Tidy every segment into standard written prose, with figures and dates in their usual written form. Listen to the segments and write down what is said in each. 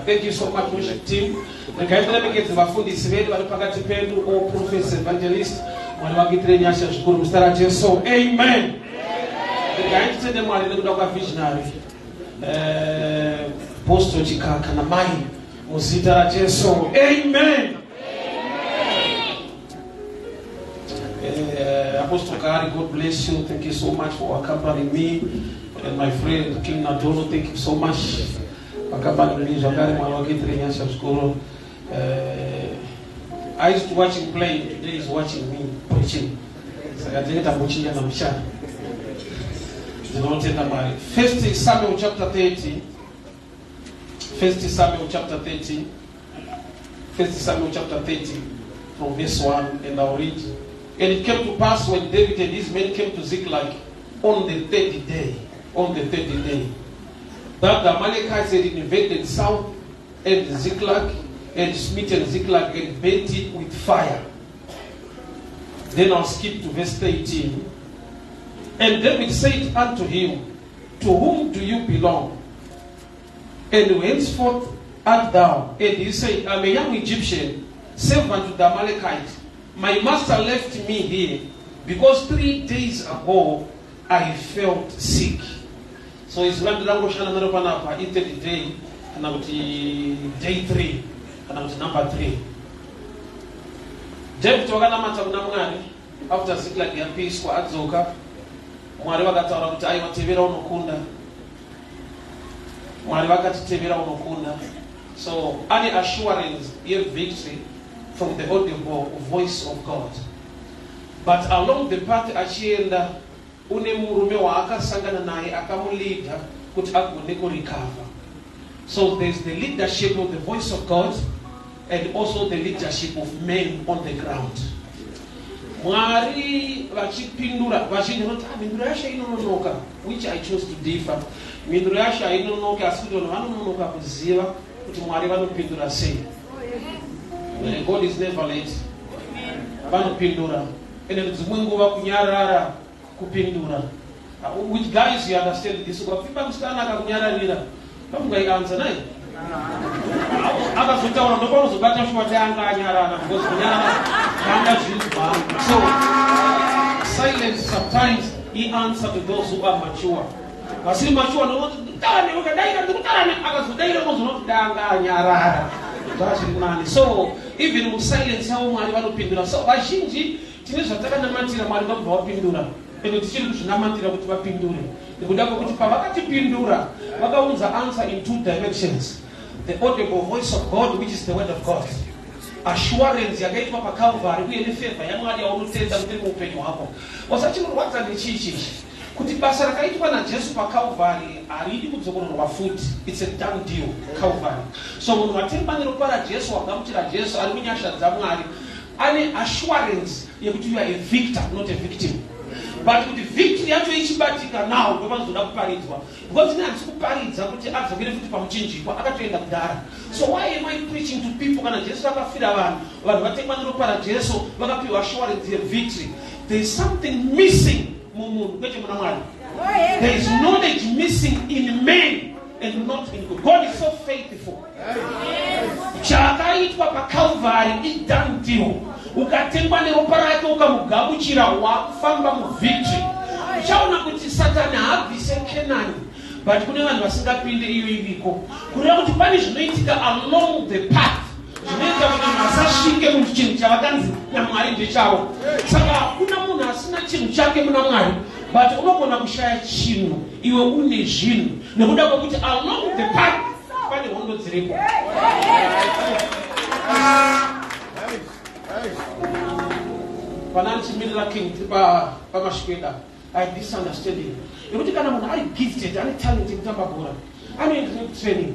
Thank you so much, worship team. Regai tiremekedze vafundisi vedu vari pakati pedu, all prophets, evangelist. Mwari vakuitire nyasha zvikuru muzita raJesu. Amen. Regai titende Mwari nekuda kwavisionary Apostle Chikaka namai muzita raJesu. Amen. Apostle Kari, God bless you. Thank you so much for accompanying me. And my friend King Nadono, thank you so much. Accompanying me, zvakare Mwari vakuitire nyasha zvikuru. I used to watch him play, today he's watching me preaching. Saka tinenge tambochinjana muchana. Ndinotenda Mwari. First Samuel chapter 30. First Samuel chapter 30. First Samuel chapter 30 from verse 1, and I'll read. And it came to pass when David and his men came to Ziklag on the third day, on the third day, that the Amalekites had invaded south and Ziklag and smitten Ziklag and burnt it with fire. Then I'll skip to verse 13. And David said unto him, To whom do you belong? And henceforth art thou? And he said, I'm a young Egyptian, servant to the Amalekite. My master left me here because 3 days ago I felt sick. So izwi randirangoshanda naro panapa i-third day kana kuti day 3 kana kuti number 3. David wakanamata kuna Mwari after Ziklag yapiswa adzoka. Mwari vakataura kuti aiwa, tevera unokunda. Mwari vakati tevera unokunda. So ane assurance yevictory from the audible voice of God. But along the path achienda, une murume waakasangana naye akamuleada kuti agone kurecover. So there's the leadership of the voice of God and also the leadership of men on the ground. Mwari vachipindura, vazhinji vanoti, mhinduro yacho inononoka, which I chose to differ. Mhinduro yacho hainonoki, asi kuti vanhu vanononoka kuziva kuti Mwari vanopindura sei. God is never late. Vanopindura. Ende dzimwe nguva kunyarara kupindura. Which guys, you understand this. Ukapfimba musikana akakunyararira, pafunga ianza naye. Akazotaura ndopaunozobata shuwa kuti anga anyarara, because kunyarara anga zvinzwa. So silence sometimes he answer to those who are mature. Vasiri mature ndinoti ndikutaura newe kadaira, ndikutaura newe, akazodaira unozonoti danga anyarara. Zvazviri nani. So even musilence yavo Mwari vanopindura. So vazhinji tine zvatakanamatira Mwari vanobva vapindura, ende tichiri kuzvinamatira kuti vapindure, nekuda kwekuti pavakatipindura vakaunza answer in two dimensions: the audible voice of God, which is the word of God, assurance yakaitwa paCalvary, uye nefavor yaMwari yaunotenda kuti iri muupenyu hwako. Wasachinorwadza ndechiichichi kuti basa rakaitwa naJesu paCalvary haridi kudzokororwa futi. It's a done deal, Calvary. So munhu watengwa neropa raJesu, wagamuchira Jesu, ari munyasha dzaMwari, ane assurance yekuti you are a victor, not a victim. But kuti victory yacho ichibatika now, ndopanozoda kuparidzwa, because ini handisi kuparidza kuti adzokere futi pamuchinjikwa, akatoenda kudhara. So why am I preaching to people kana Jesu akafira vanhu, vanhu vatengwa neropa raJesu, vakapiwa assurance yevictory? There is something missing mumunhu, kwete muna Mwari. There is knowledge missing in men and not in God. God is so faithful. Chakaitwa paCalvary idone deal. Ukatengwa neropa rake, ukamugamuchira, wakufamba muvictory. Uchaona kuti Satani haabvise Kenani, but kune vanhu vasingapinde iyo iriko, kureva kuti pane zvinoitika along the path zvinoita kuti vanhu vasasvike muchinhu chavakanzi naMwari ndechavo. Saka hakuna munhu asina chinhu chake muna Mwari, but unogona kushaya chinhu iwe une zvinhu nekuda kwekuti along the path pane hondo dziripo. Pana ndichimirira king tiri pamasvikweda, I have this understanding yekuti kana munhu ari gifted, ane talent yekutamba bhora, anoenda nekutraining,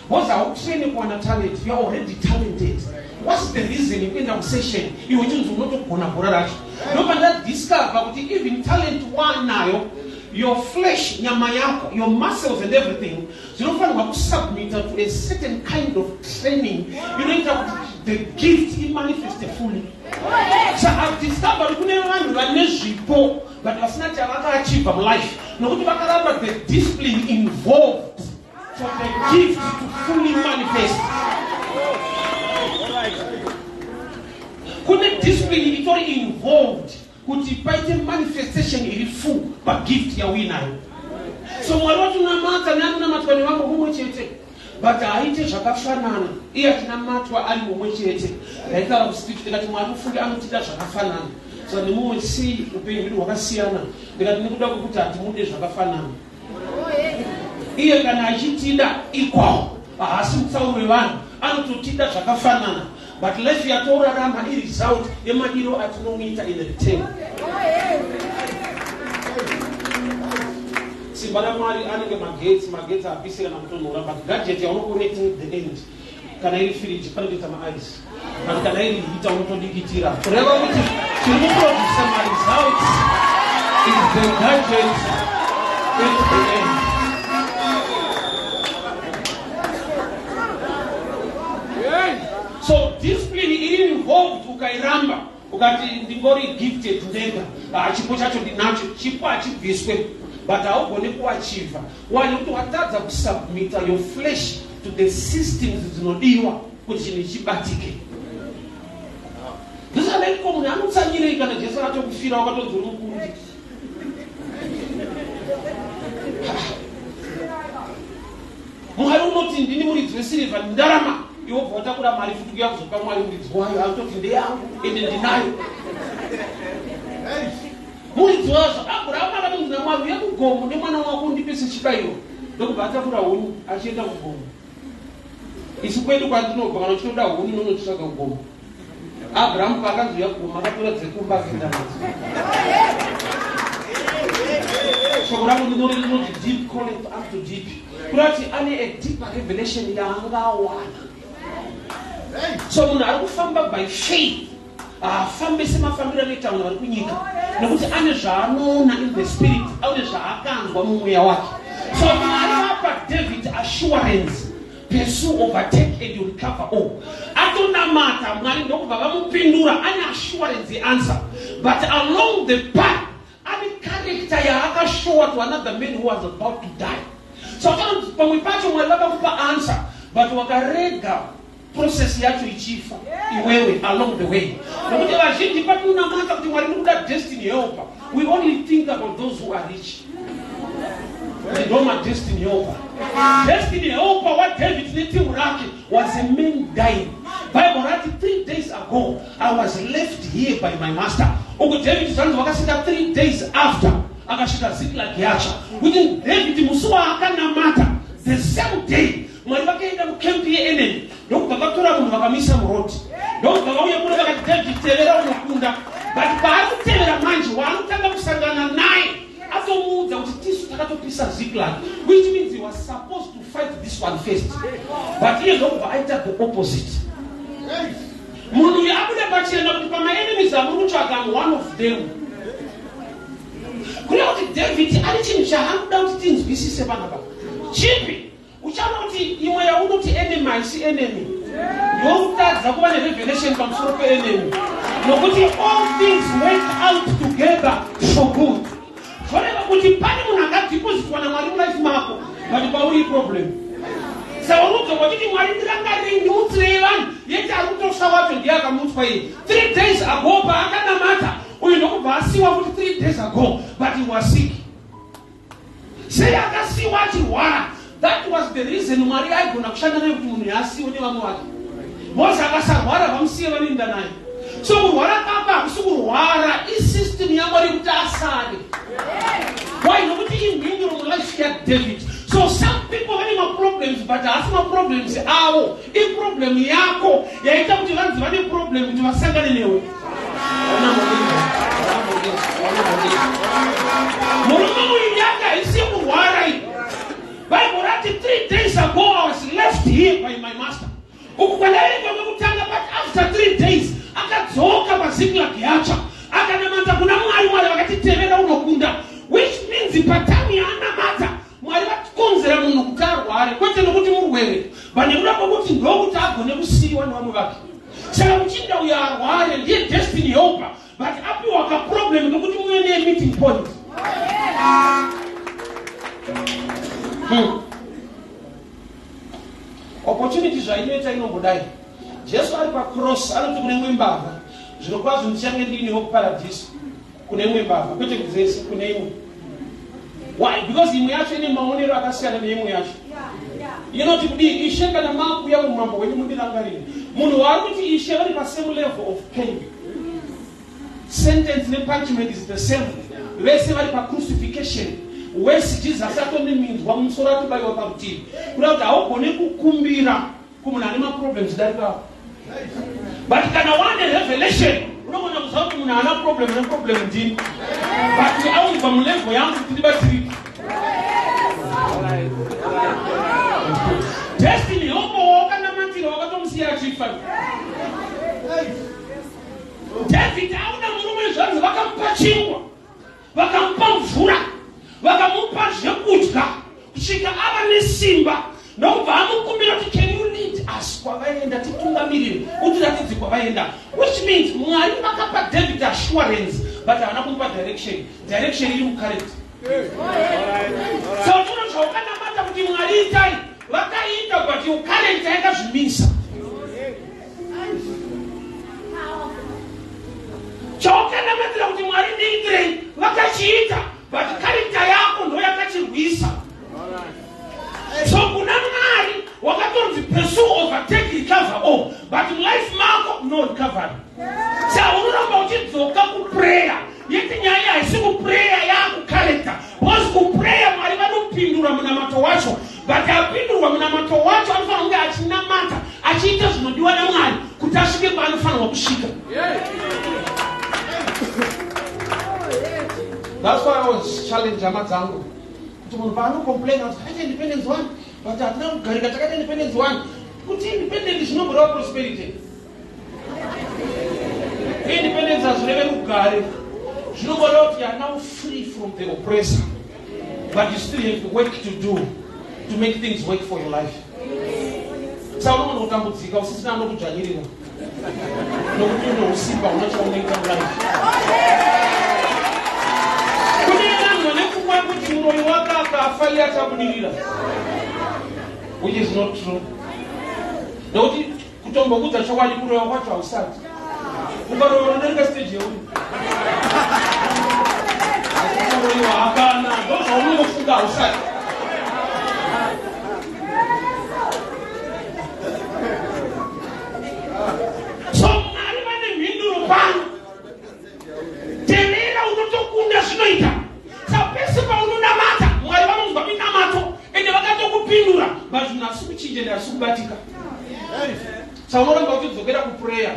because hautraini kuwana talent, you are already talented. What's the reason yekuenda kusession iwe chinzi unotogona bhora racho? Ndopandadiscover kuti even talent wanayo, your flesh, nyama yako, your muscles and everything zvinofanirwa kusubmita to a certain kind of training inoita kuti the gift imanifeste fully. So I've discovered kune vanhu vane zvipo but vasina chavakaachieva mulife nokuti vakaramba the discipline involved. for the gift to fully manifest. Kune discipline itori involved kuti paite manifestation iri full pagift yauinayo. So Mwari watinamata neanonamatwa nevamwe mumwe chete, but haaite zvakafanana. Iye achinamatwa ari mumwe chete. Ndaitaura kuspeech ndikati Mwari ufunge anotida zvakafanana, saka nemumwe sei upenyu hwedu hwakasiyana? Ndikati nekuda kwekuti hatimude zvakafanana. Iye kana achitida equal, haasi mutsauro wevanhu, anototida zvakafanana, but life yatorarama iresult yemadiro atinomuita in return. Simba raMwari anenge magetsi. Magetsi hapisi kana kutonhora, but gadget yaunoconnect at the end, kana iri firiji panotoita maice, but kana iri heater unotodikitira. Kureva kuti chiri kuprodusa maresults is the gadget at the end. So discipline iri involved. Ukairamba ukati ndingori gifted ndega, chipo chacho ndinacho, chipo hachibviswe, but haugoni kuachieva. Why? Nekuti watadza kusubmita your flesh to the systems dzinodiwa kuti chinhu chibatike. Ndisadaiko munhu anotsanyirei kana Jesu atokufira? Wakatonzi uri mukundi. Mwari unoti ndini muridzi wesirivha nendarama, iwe bva watakura mari futi kuya kuzopa Mwari muridzi wayo. Anototi ndeyangu ende ndinayo, muridzi wazvo. Abrahamu akatonzi naMwari, uye kugomo nemwana wako undipe sechibayiro, ndokubva atakura huni achienda kugomo. Isu kwedu kwandinobva, kana uchitoda huni unonotsvaga kugomo. Abrahamu paakanzi uya kugomo, akatora dzekumba akaenda nadzo. Shoko rangu rinoti deep calleth unto deep, kurati ane a deeper revelation yaangawana. So munhu ari kufamba by faith haafambi semafambiro anoita vanhu vari kunyika, nekuti ane zvaanoona in the spirit, ane zvaakanzwa mumweya wake. So Mwari vapa David assurance, pursue, overtake and you recover all. Atonamata, Mwari ndokubva vamupindura, ane assurance yeanswer, but along the path ane character yaakashowa to another man who was about to die. So pamwe pacho Mwari vakakupa answer, but wakarega process yacho ichifa iwewe along the way, nokuti vazhinji patinonamata kuti Mwari ndikuda destiny helper, we only think about those who are rich, ndo madestiny helper. Destiny helper waDavid netimu rake was a man dying. Bible rati, 3 days ago I was left here by my master. Uku David zvanzi wakasvika 3 days after akasvika Ziklag yacho, kuti David musi waakanamata, the same day Mwari vakaenda mucamp yeenemy, ndokubva vatora munhu vakamisa muroad, ndokubva vauya kuno vakati, David, tevera unokunda. But paari kutevera manje, waanotanga kusangana naye atomuudza kuti tisu takatopisa Ziklag, which means he was supposed to fight this one first, but iye ndokubva aita the opposite. Munhu uyu abuda pachena kuti pamaenemies amuri kutsvaga, am one of them. Kureva kuti David ari chinhu chaanoda kuti tinzwisise panapa chipi? Uchaona kuti imwe yaunoti enemy haisi enemy, ndokutadza kuva nerevelation pamusoro peenemy, nokuti all things work out together for good. Zvoreva kuti pane munhu akadepositwa naMwari mulife mako, but pauri iproblem. Saka unodzoka uchiti, Mwari, ndirangarirei, ndimutsirei vanhu, yeti ari kutofa wacho ndiye akamutswa iye 3 days ago paakanamata. Uyu ndokubva asiwa futi 3 days ago, but he was sick. Sei akasiwa achirwara? That was the reason Mwari aigona kushanda naye, kuti munhu yaasiwe nevamwe vake. Mose akasarwara, vamusiye vanoenda naye. So kurwara kwako hakusi kurwara, isystem yaMwari yekuti asare. Why? Nokuti imhinduro mulife yaDavid. So some people vane maproblems, but haasi maproblems avo, iproblem yako yaita kuti vanzi vane problem, kuti vasangane newe. Murume uyu yake haisi yekurwara iyi. Bible rati, 3 days ago I was left here by my master. Uku kwandaverengwa kwekutanga, but after 3 days akadzoka paZiklag yacha, akanamata kuna Mwari. Mwari vakatitevera unokunda, which means patime yaanamata, Mwari vatikonzera munhu kuti arware, kwete nokuti murwere, but nekuda kwekuti ndokuti agone kusiyiwa nevamwe vake. Saka muchinda uyo arware ndiye destiny helper, but apiwa kaproblem kekuti muve nemeeting point. Opportunity zvainoita inombodai. Jesu ari pacross anoti kune imwe mbavha, zvirokwazvo ndichange ndiinewo kuparadhiso. Kune imwe mbavha, kwete kudzese, kune imwe. Why? Because imwe yacho ine maonero akasiyana neimwe yacho. Inoti kudii? Ishe, kana makuuya muumambo hwenyu mundirangarire. Munhu waari kuti ishe vari pasame level of pain. Sentence nepunishment is the same. Vese vari pacrucifixion. Wese Jesus atoneminzwa mumusoro atobaiwa parutivi. Kuda kuti haugone kukumbira kumunhu ane maproblems darikawo. But kana wane revelation unogona kuziva kuti munhu haana problem neproblem ndini. But aunzwa mulevel yangu kuti ndibatsirike. Destiny yombo wakanamatira wakatomusiya achifa. David aona murume zvanzi vakamupa chingwa, vakamupa mvura, vakamupa zvekudya kusvika ava nesimba ndokubva amukumbira kuti can you lead us kwavaenda titungamirire utiratidze kwavaenda which means Mwari vakapa David assurance but havana kumupa direction. Direction iri mucharacter. So tino zvaukanamata kuti Mwari itai vakaita but your character yakazvimisa. Chawakanamatira kuti Mwari ndiitirei vakachiita but character yako ndo yakachirwisa. So kuna Mwari wakatonzi pursue, overtake, recover all, but mulife mako no recovery. Sa unoramba uchidzoka kuprayer yeti nyaya haisi kuprayer yakucharacter because kuprayer Mwari vanopindura munamato wacho but apindurwa munamato wacho anofanira kunge achinamata achiita zvinodiwa naMwari kuti asvike kwaanofanirwa kusvika. That's why I was challenge hama dzangu kuti munhu paanocomplaina kuti takaita independence one but hatina kugarika, takaita independence one kuti independence zvinomboreva prosperity. Independence hazvireve rugare, zvinomboreva kuti you are now free from the oppressor but you still have work to do to make things work for your life. Saka unogona kutambudzika usisina anokudzvanyirira nokuti une usimba huna chaunoita mulife. Kune vanhu vane pfungwa yekuti muroyi wake akafa iye achabudirira, which is not true, nekuti kutombokudza chokwadi kuroyiwa kwacho hausati ukaroyiwa unodarika stage yeuri kuroyiwa hapana, ndozvaunongofunga, hausati. So Mwari vane mhinduro pano. Terera, unotokunda zvinoita. Sapese paunonamata Mwari vanonzwa minamato ende vakatokupindura, but zvinhu asi kuchinja ende asi kubatika. Saka unoramba uchidzokera kuprayer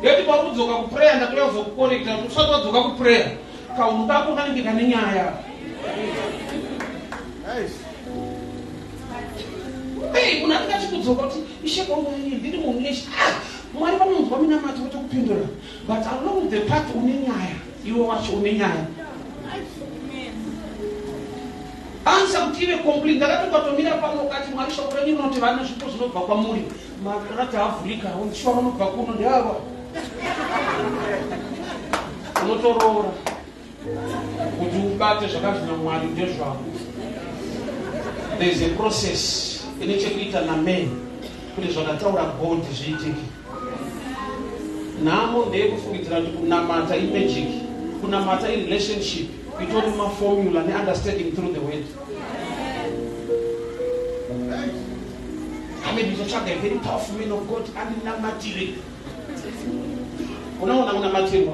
yeti pauri kudzoka kuprayer ndatouya kuzokuconnecta kuti usati wadzoka kuprayer kaunhu kako kanenge kane nyaya. Hey, munhu anenge achikudzoka kuti ishe kwaunai ndiri munhu nechi ah, Mwari vanonzwa minamato votokupindura, but along the path une nyaya, iwe wacho une nyaya. Answer kuti ive complete. Ndakati ukatomira pano ukati Mwari shoko renyu rinoti vane zvipo zvinobva kwamuri, makarati avhurika, shuwa vanobva kuno ndeava, unotoroora kuti ubate zvakanzi naMwari ndezvako. There is a process ine chekuita naman kuti zvakataura God zviitike. Nhamo ndeyekufungidzira kuti kunamata imagic, kunamata irelationship itori maformula neunderstanding through the word. Ame ndizotsvaga a very powerful man of God andinamatire. Unaona kunamatirwa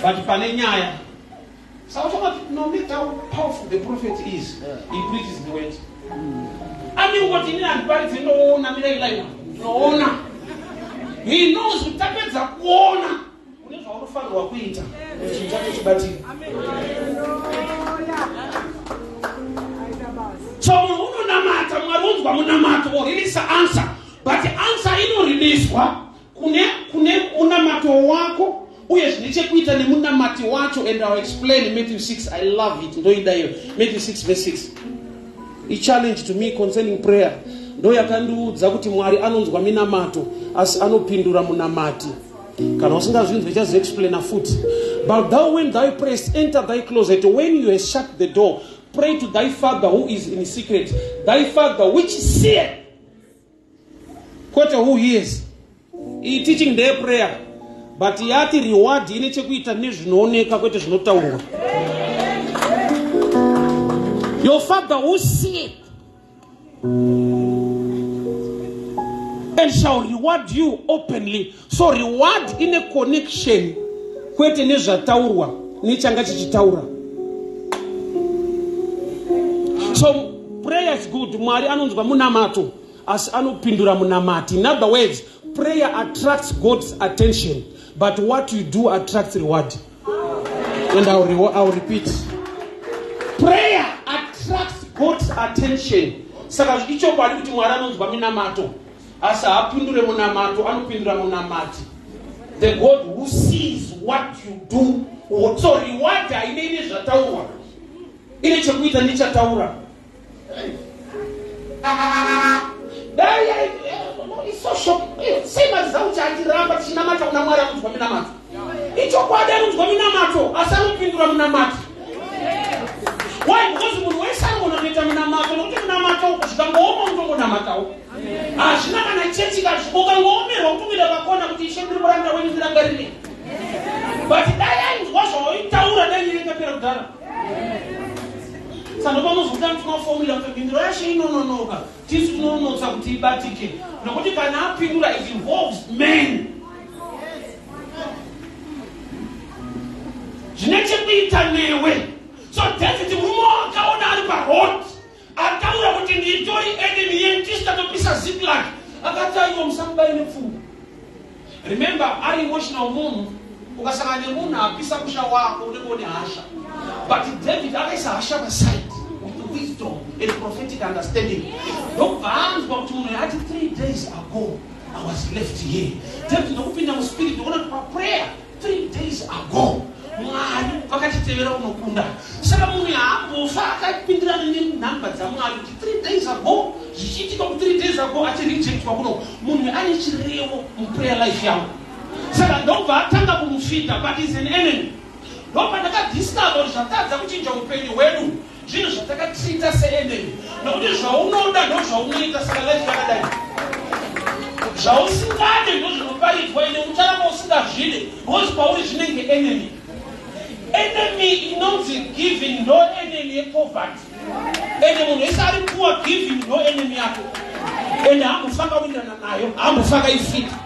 but pane nyaya. Saka uchaona kuti no matter how powerful the prophet is, he preaches the word. Andingoti inini handiparidze, ndoona, mirai line, ndinoona. He knows kuti tapedza kuona une zvaunofanirwa kuita kuti chinhu chacho chibatire. So munhu unonamata, Mwari unzwa munamato orilisa answer, but answer inoriliswa kune munamato wako uye zvine chekuita nemunamati wacho. And I'll explain Matthew 6. I love it, ndoida iyo Matthew 6 verse 6. Ichallenge to me concerning prayer ndo yakandiudza kuti Mwari anonzwa minamato asi anopindura munamati. Kana usingazvinzwi ichazoexplaina futi. But thou, when thou prayest, enter thy closet, when you have shut the door, pray to thy Father who is in secret. Thy Father which seeth. Kwete who hears. Iyi teaching ndeye prayer, but yati reward ine chekuita nezvinooneka, kwete zvinotaurwa. Your father who see and shall reward you openly. So reward ine connection, kwete nezvataurwa, nechanga chichitaura. So prayer is good. Mwari anonzwa munamato, asi anopindura munamati. In other words, prayer attracts God's attention, but what you do attracts reward. And I'll repeat: prayer attracts God's attention. Saka ichokwadi kuti Mwari anonzwa minamato, asi haapindure munamato, anopindura munamati, the God who sees what you do. So reward hainei nezvataurwa, ine chekuita nechataura. Dai isosho sei mazauchi achiramba tichinamata kuna Mwari anonzwa minamato? Ichokwadi anonzwa minamato, asi anopindura munamati. Why? Because munhu wese anogona kuita munamato, nokuti munamato zvikangooma unotongonamatawo. Hazvina kana chechi ukangoomerwa kutongoenda pakona kuti, "Ishe, ndiri muranda wenyu, ndirangarire." But dai ainzwa zvawaitaura, dai nyaya ikapera kudhara. Saka panozokuta tinoformula kuti mhinduro yacho inononoka, tisu tinonotsa kuti ibatike, nokuti kana apindura, it involves men, zvine chekuita newe. So David, murume wakaona ari paroad, ataura kuti nditori enemy yenyu, tisu tatopisa Ziklag, akati, "Aiwa, musamubai nepfungwa." Remember, ari emotional munhu. Ukasangana nemunhu apisa musha wako, unenge une hasha. But David akaisa hasha paside with wisdom and prophetic understanding, ndokubva anzwa kuti munhu ati, "3 days ago I was left here." David ndokupinda muspirit, ndokuona kuti paprayer 3 days ago Mwari vakachitevera unokunda. Saka munhu haambofa akapindirana nenhamba dzaMwari kuti 3 days ago zvichiitika, ku 3 days ago achirejectwa kuno. Munhu ane chirevo muprayer life yangu. Saka ndobva atanga kumufeeda, but is an enemy. Ndobva ndakadiscover kuti zvatadza kuchinja upenyu hwedu zvinhu zvatakatreata seenemy, nokuti zvaunoda ndo zvaunoita. Saka life yakadai, zvausingade ndo zvinoparidzwa, ine ucharamba usingazvide because pauri zvinenge enemy. Enemy inonzi giving ndo enemy yepoverty, ende munhu wese ari poor, giving ndo enemy yako, ende hambofa akawindirana nayo, hambofa akaifita.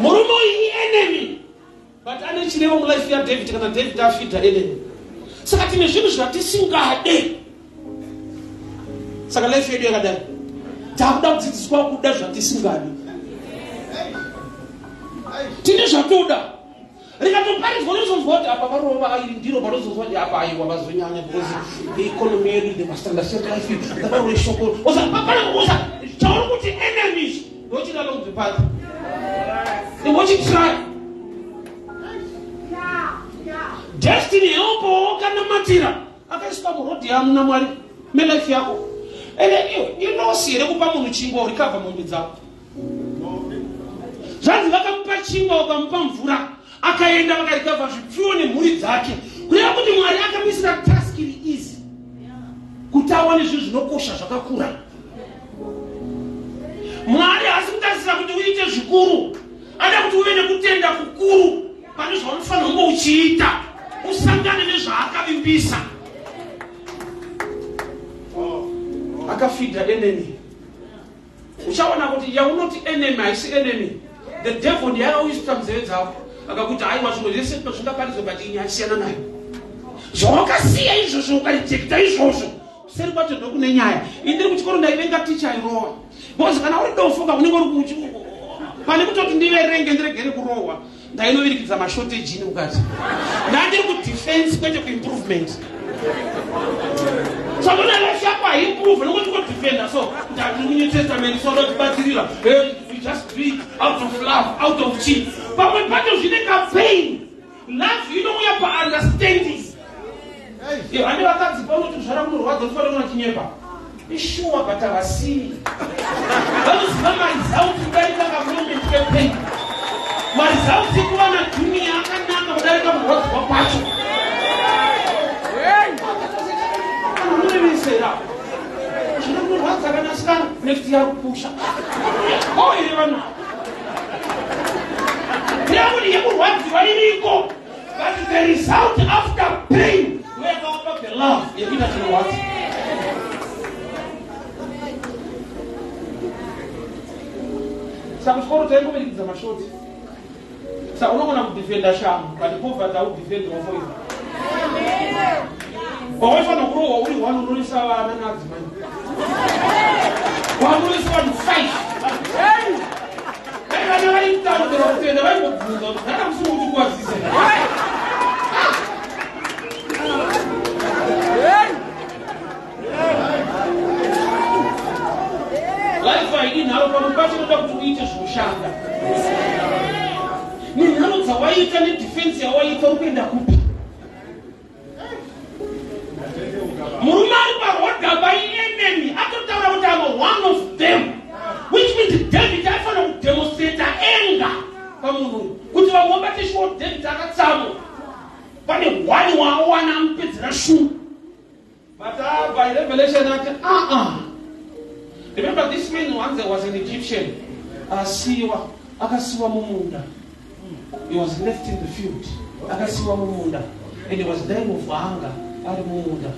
Murume uyu ienemy, but ane chirevo mulife yaDavid kana David afeeda enemy. Saka tine zvinhu zvatisingade. Saka life yedu yakadai, takuda kudzidziswa kuda zvatisingadi. Tine zvatoda, rikatoparidzwa unozonzwa kuti apa varova airi ndiro, panozonzwa kuti apa aiwa vazonyanya because the economy yedu, they must understand life, ngavarove shoko. Osa chauri kuti enemies ndochida along the path, imbochitry destiny help wakanamatira akaiswa muroad yamu naMwari melife yako. Ende iloss here kupa munhu chingwa urikabva mombe dzako? Zvanzi vakamupa chingwa, vakamupa mvura, akaenda, vakarikavha zvipfuwo nemhuri dzake. Kureva kuti Mwari akamuisira task iri easy kuti awane zvinhu zvinokosha zvakakura. Mwari haasi kutarisira kuti uite zvikuru, ada kuti uve nekutenda kukuru pane zvaunofanira kunge uchiita, usangane nezvaakavimbisa. Akafeeda enemy. Uchaona kuti yaunoti enemy haisi enemy. The devil ndiye akauisita munzeve dzako, akakuti, "Aiwa, zvimwe zvese zvingaparidzwa, but ini asiyana nayo." Zvawakasiya izvozvo, ukarejecta izvozvo, kuseri kwacho ndokune nyaya. Ini ndiri kuchikoro ndaivenga ticha airohwa, because kana uri dofoka unenge uri pane kutoti ndiverenge ndiregere kurohwa, ndainovirikidzwa mashortage ini mukati. Ndandiri kudefense, kwete kuimprovement. So ndona life yako haiimprove nokuti kudefenda. So ndati muNew Testament, so ndotibatsirira. We just do it out of love, out of cheat. Pamwe pacho zvine kapain. Love inouya paunderstanding. Hande vakadzi paunoti kuzvara kunorwadza, unofanira kuna chinyepa ishuwa, but havasii vanoziva maresults kudarika kamoment kepain. Maresults ekuva najunior akanaka kudarika kurwadzwa kwacho. Unorevesera zvino kunorwadza kana asikana next. Effect yakupusha ko here vanhu ndeyekuti yekurwadziwa iriko, but the result after pain ndoyakawapa the love yekuita chinorwadza. Saka kuchikoro taingoverekidza mashoti. Saka unogona kudefenda shamu, but poverty haudefendi wafoiva. Wawaifanira kurohwa uri one, unoisa vana naadzimai, wamunoisa vanhu five. Dai vana vari kutaurira kutenda, vaimbobvunza kuti dzana musiri kuti kuwadzise. Life haidi nharo. Pamwe pacho inoda kuti uite zvinoshanda nenharo dzawaita nedefense yawaita. Uri kuenda kupi? Murume ari parodhaba ienemy, atotaura kuti am one of them, which means David aifanira kudemonstrata anger pamunhu uyu kuti vamwe vabate shuwa kuti David akatsamwa. Pane one waawana amupedzera shungu, but by revelation ati aa. Remember, this man once was an Egyptian asiwa, akasiwa mumunda. He was left in the field, akasiwa mumunda, and he was dying of hunger ari mumunda.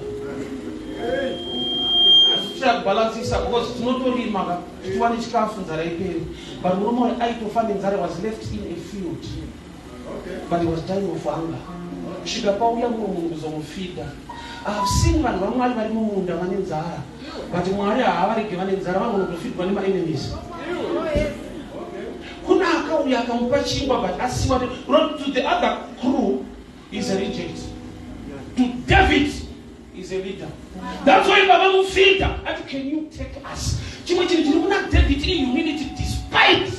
Tichakubhalansisa because tinotorima ka kuti tiwane chikafu, nzara iperi, but murume uyu aitofa nenzara. Was left in a field, but he was dying of hunger kusvika pauya mumwe munhu kuzomufeeda. I've seen vanhu vaMwari vari mumunda vane nzara, but Mwari haavarege vane nzara, vanogona kutofeedwa nemaenemies. Kuna akauya akamupa chingwa, but asiwa. To the other crew is a reject, to David is a leader. That's why baba mufeeda ati, "Can you take us?" Chimwe chinhu chiri kuna David ihumility, despite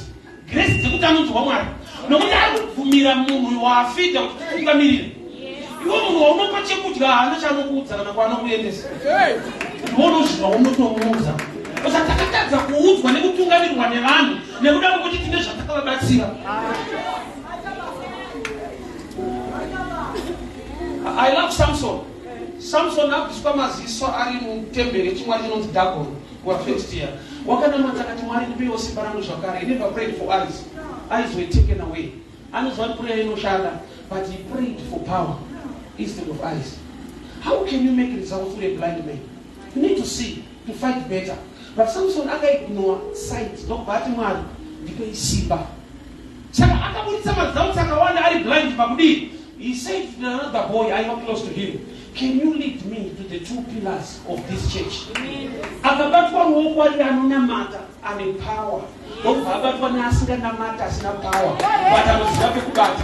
grace dzekuti anonzi waMwari, nokuti ari kubvumira munhu waafeeda kuti titungamirire. Iwe munhu waunopa chekudya haana chaanokuudza kana kwaanokuendesa. Iwe unozviva, unotomuudza. Saka takatadza kuudzwa nekutungamirirwa nevanhu nekuda kwekuti tine zvatakavabatsira. I love Samson. Samson abviswa maziso ari mutemberi yechimwari chinonzi Dagon kuvaFilistia, wakanamata akati, "Mwari, ndipeiwo simba rangu zvakare." He never prayed for eyes. Eyes were taken away. Anoziva kuti prayer inoshanda, but he prayed for power instead of eyes. How can you make results with a blind man? You need to see to fight better. But Samson akaignore sight, ndokubva ati, "Mwari, ndipei simba." Saka akaburitsa maresults akawanda ari blind. Pakudii? He said to another boy aiva close to him, "Can you lead me to the two pillars of this church?" Akabatwa ruoko ari anonamata ane power, ndokubva abatwa neasinganamata asina power, but anoziva pekubata.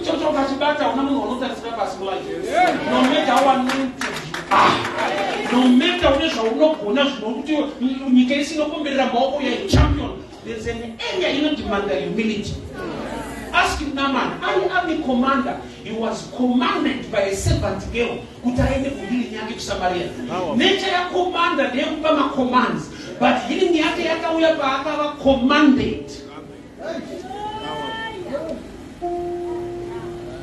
Ichocho ukachibata, una munhu wanotarisira pasi mulife. No matter how anointed you are, no matter une zvaunogona zvinokuti nyika isinokomberera maoko ya champion, there's an area inodemanda humility. Ask Naaman, ari army commander. He was commanded by a servant girl kuti aende kuhealing yake kuSamaria. Nature yacommander ndeyekupa macommands, but healing yake yakauya paakava commanded.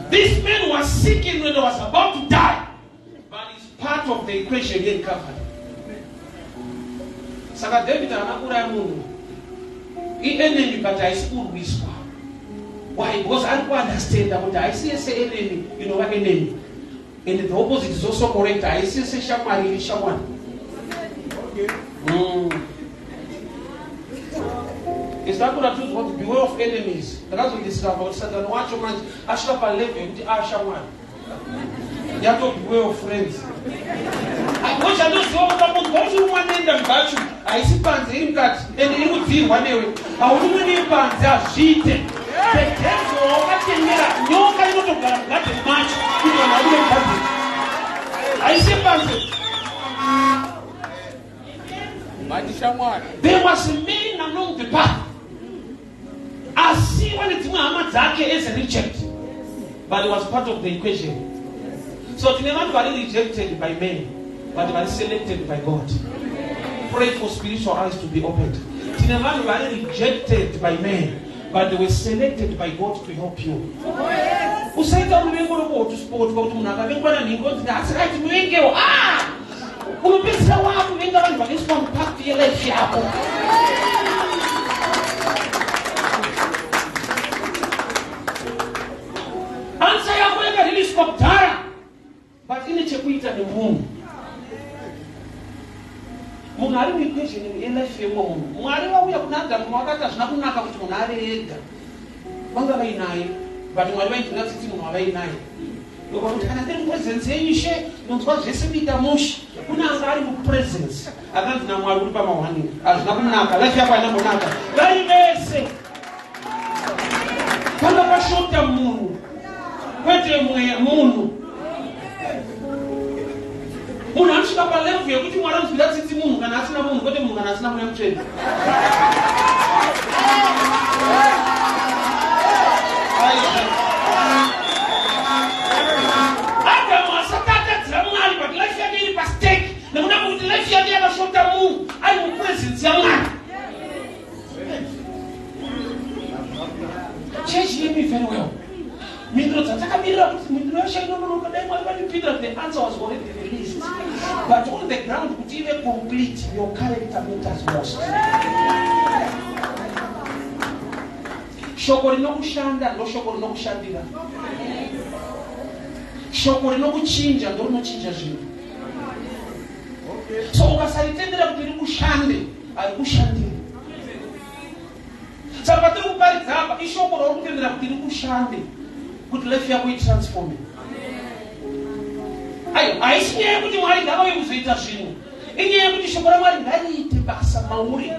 This man was sick and when he was about to die, but he's part of the equation yerecovery. Saka David haana kuuraya munhu, ienemy, but haisi kurwiswa. Why? Because ari kuunderstanda kuti haisi yese enemy inova enemy, and the opposite is also correct. Haisi yese shamwari iri shamwari. Isakura tudzwa kuti beware of enemies. Ndakazodiscover kuti Satani wacho manje asvika palevel yekuti ashamwari yato beware of friends. Ochandoziva ukamunzwa uchirumwa nenda mubhachu, haisi panze, iri mukati ende iri kudzirwa newe. Haurumwe nepanze, hazviite. Pedezo wawakatengera nyoka inotogara mugadheni macho kuti vanhu vabude mugadheni. Haisi panze. Matishamwari. There was a man along the path asiwa nedzimwe hama dzake as a reject, but he was part of the equation. So tine vanhu vari rejected by men, but vari selected by God. Pray for spiritual eyes to be opened. Tine vanhu vari rejected by men, but they were selected by God to help you. Usaita ruvengo rwekuhotspotwa kuti munhu akavengwa nanhingi onzi nhasi right muvengewo. Ah! Unopedzisira waakuvenga vanhu vakaiswa mupact yelife yako. Answer yako yakariliswa kudhara, but ine chekuita nemunhu. Munhu ari muequation yelife yemumwe munhu. Mwari vauya kuna Adamu vakati hazvina kunaka kuti munhu ave ega. Vanga vainaye, but Mwari vainzwira tsitsi munhu wavainaye. Ndokuti kana ndiri mupresence yenyu Ishe, ndinonzwa zvese kuita mushe. Kune anga ari mupresence akanzi naMwari uri pamahwani, hazvina kunaka, life yako haina kunaka. Vari vese panga pashota munhu, kwete mweya, munhu. Munhu anosvika palevel yekuti Mwari anonzwira tsitsi munhu kana asina munhu, kwete munhu kana asina Mweya Mutsvene. Adamu asati atadzira Mwari, but life yake iri pastake nekuda kwekuti life yake yakashota munhu ari mupresence yaMwari. Church, hear me very well. Mhinduro dzatakamirira kuti mhinduro yacho inononoka, dai Mwari vandipindura, the answer was already released. But on the ground, kuti ive complete, your character matters most. Shoko rinokushanda ndo shoko rinokushandira. Shoko rinokuchinja ndo rinochinja zvinhu. So ukasaritendera kuti rikushande, harikushandiri. Saka patiri kuparidza apa, ishoko rauri kutendera kuti rikushande, kuti life yako itransforme. Ayo haisi nyaya yekuti Mwari ngavauye kuzoita zvinhu, inyaya yekuti shoko raMwari ngariite basa mauri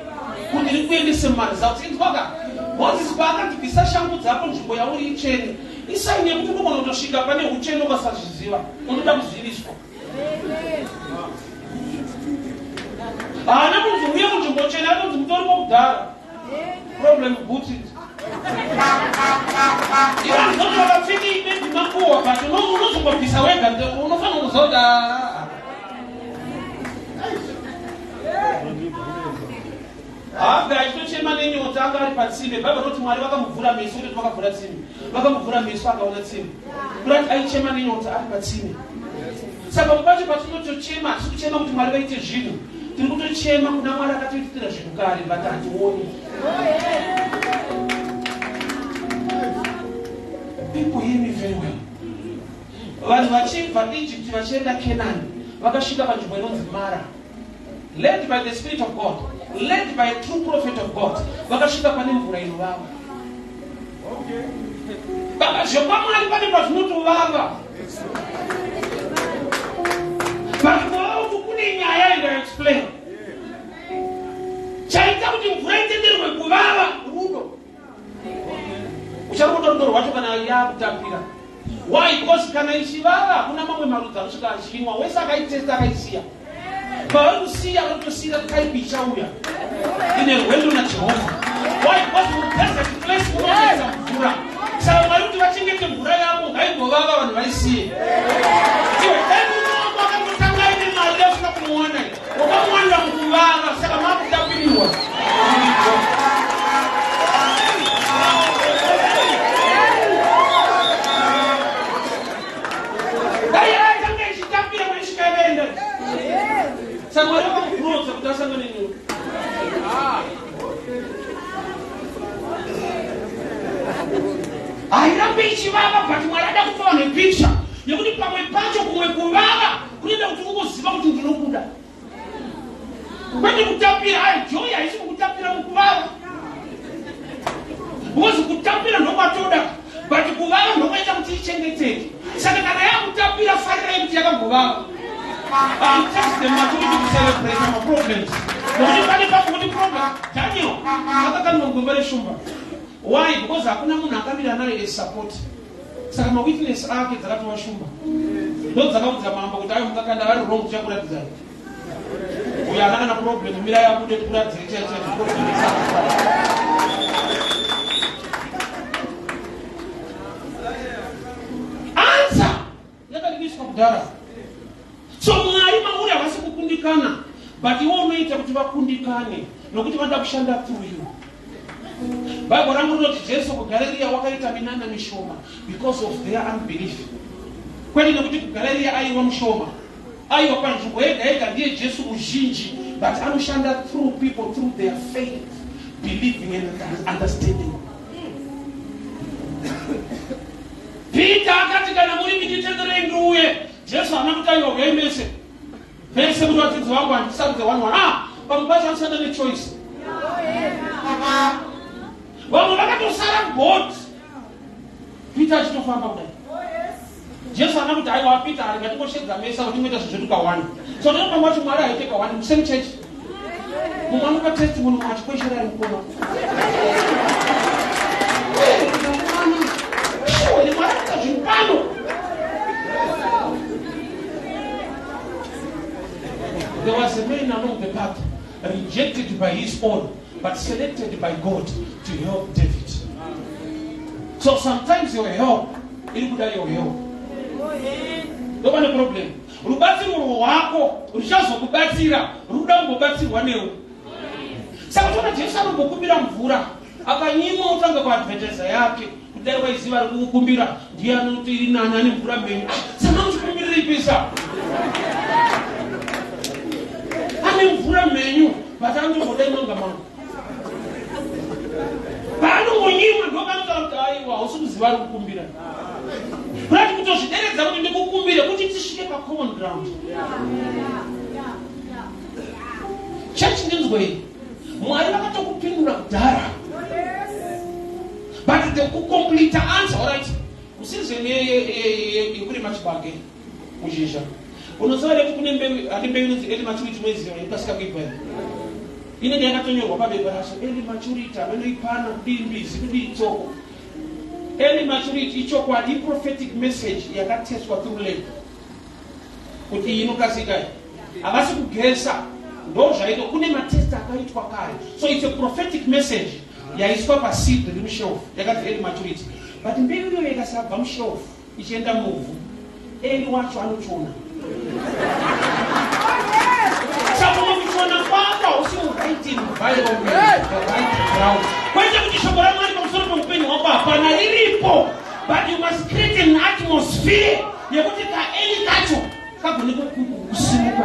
kuti rikuendese mumaresults. Inzwaka, Mozisi paakati bvisa shangu dzako, nzvimbo yauri itsvene, isign yekuti unogona kutosvika pane utsvene ukasazviziva, unoda kuziviswa. Haana kunzi uye kunzvimbo tsvene, atonzi mutorimo kudhara. Problem boots it. Ivo ndinoti vakapfeka maybe makuhwa, but unozongobvisa wega, unofanira kuziva kuti Haga achitochema nenyota, anga ari patsime. Bhaibheri rinoti Mwari vakamuvhura meso, kuti vakavhura tsime, vakamuvhura meso akaona tsime. Kurati aichema nenyota ari patsime. Saka pamwe pacho patinotochema, hatisi kuchema kuti Mwari vaite zvinhu, tiri kutochema kuna Mwari akatoitira zvinhu kare, but hationi. People, hear me very well. Vanhu vachibva Egypt vachienda Kenani, vakasvika panzvimbo inonzi Mara, led by the Spirit of God, led by a true prophet of God. Vakasvika pane mvura inovava. Baba, zvekwaMwari pane pazvinotovava, but kuvava uku kune nyaya and I explain. Chaita kuti mvura itenderwe kuvava rudo. Ucharuda rudo rwacho kana yakutapira. Why? Because kana ichivava, hakuna mamwe marudzi anosvika achinwa. Wese akaitesta akaisiya. Pavari kusiya, vanotosiyira type ichauya ine rwendo naJehovha. Why? Because mudesert place munonetsa mvura. Saka Mwari kuti vachengete mvura yavo, ngaimbovava, vanhu vaisiye. Iwe dai murume wako akangotanga aine mari yausina kumuwana, wakamuwanira mukuvava, saka maakutapirirwa. Dai akanga ichitapira maisvika yakaenda. Saka Mwari vakamukurodza kuti asangane newe. Hairambe ichivava, but Mwari ada kupa vanhu picture yekuti pamwe pacho kumwe kuvava kunoita kuti ungoziva kuti ndinokuda, kwete kutapira. Ayo joy haisi kukutapira mukuvava, because kutapira ndokwatoda, but kuvava ndokwaita kuti ichengeteke. Saka kana yakutapira, farirai kuti yakambovava. It takes the maturity to celebrate our problems, nokuti pane papo kuti problem. Daniel akakandwa mugomba reshumba. Why? Because hakuna munhu akamira naye as support. Saka mawitness ake dzakatova shumba, ndo dzakaudza mambo kuti ayo mukakanda vari wrong, tichakuratidzai uyo haana kana problem, mirai abude tikuratidzai chaichai problem. Answer yakadikiswa kudhara. So Mwari mauri havasi kukundikana, but iwe unoita kuti vakundikane, nokuti vanoda kushanda through you. Bhaibheri rangu rinoti Jesu kuGaleriya wakaita minana mishoma because of their unbelief. Kwete nekuti kuGaleriya aiwa mushoma, aiwa panzvimbo yega yega ndiye Jesu muzhinji, but anoshanda through people, through their faith, believing and understanding. Peter akati kana muri nditenderei ndiuye. Jesu haana kuti aiwa uyai mese vese kuti vadzidzi vangu handisarudze one one. Ah, pamwe pacho anoshanda nechoice. Vamwe vakatosara mubhoti Peter achitofamba kudai. Jesu haana kuti aiwa Peter ari ngatingoshedza mese kuti tingoita zvinhu zvedu kawani. So tinopa macho Mwari haite kawani musame church. Mumwe anopa testimony mumwe achikweshera ari mukoma. Mwari anoita zvinhu pano. There was a man along the path, rejected by his own, but selected by God to help David. So sometimes your help, iri kuda your help. Ndopane problem. Rubatsiro rwako ruchazokubatsira, ruda kumbobatsirwa newe. Saka toona Jesu anombokumbira mvura, akanyimwa otanga kuadvertisa yake. Kudai waiziva ari kukukumbira ndiye anoti iri nani ane mvura mhenyu. Saka muchikumbirira ane mvura mhenyu, but anongodai manga mangu. Paanongonyimwa ndopanotaura kuti aiwa hausi kuziva ari kukumbira. Kurati kutozvideredza kuti ndikukumbire kuti tisvike pacommon ground. Chechi ndinzwei, Mwari vakatokupindura kudhara, but the kucomplete answer. Alright, kuseason yekurima chibage muzhizha, unoziva here kuti kune mbeu, handi mbeu inonzi early maturity? Moiziva inokasika kuibva here? Inenge yakatonyorwa pabepa racho early maturity, amenoipana kudii, mbizi kudii, tsoko. Early maturity ichokwadi, prophetic message yakateswa through lab kuti iyi inokasika. Havasi kugesa, ndo zvaitwa, kune matest akaitwa kare. So it's a prophetic message yaiswa paseed riri mushelf yakanzi early maturity, but mbeu iyoyo ikasabva mushelf ichienda muvhu, early wacho anochona. Saka kuchona kwako hausi muright environment, the right ground. Kwete kuti shoko raMwari pamusoro peupenyu hwako hapana, riripo, but you must create an atmosphere yekuti kaearly kacho kagone kusimuka.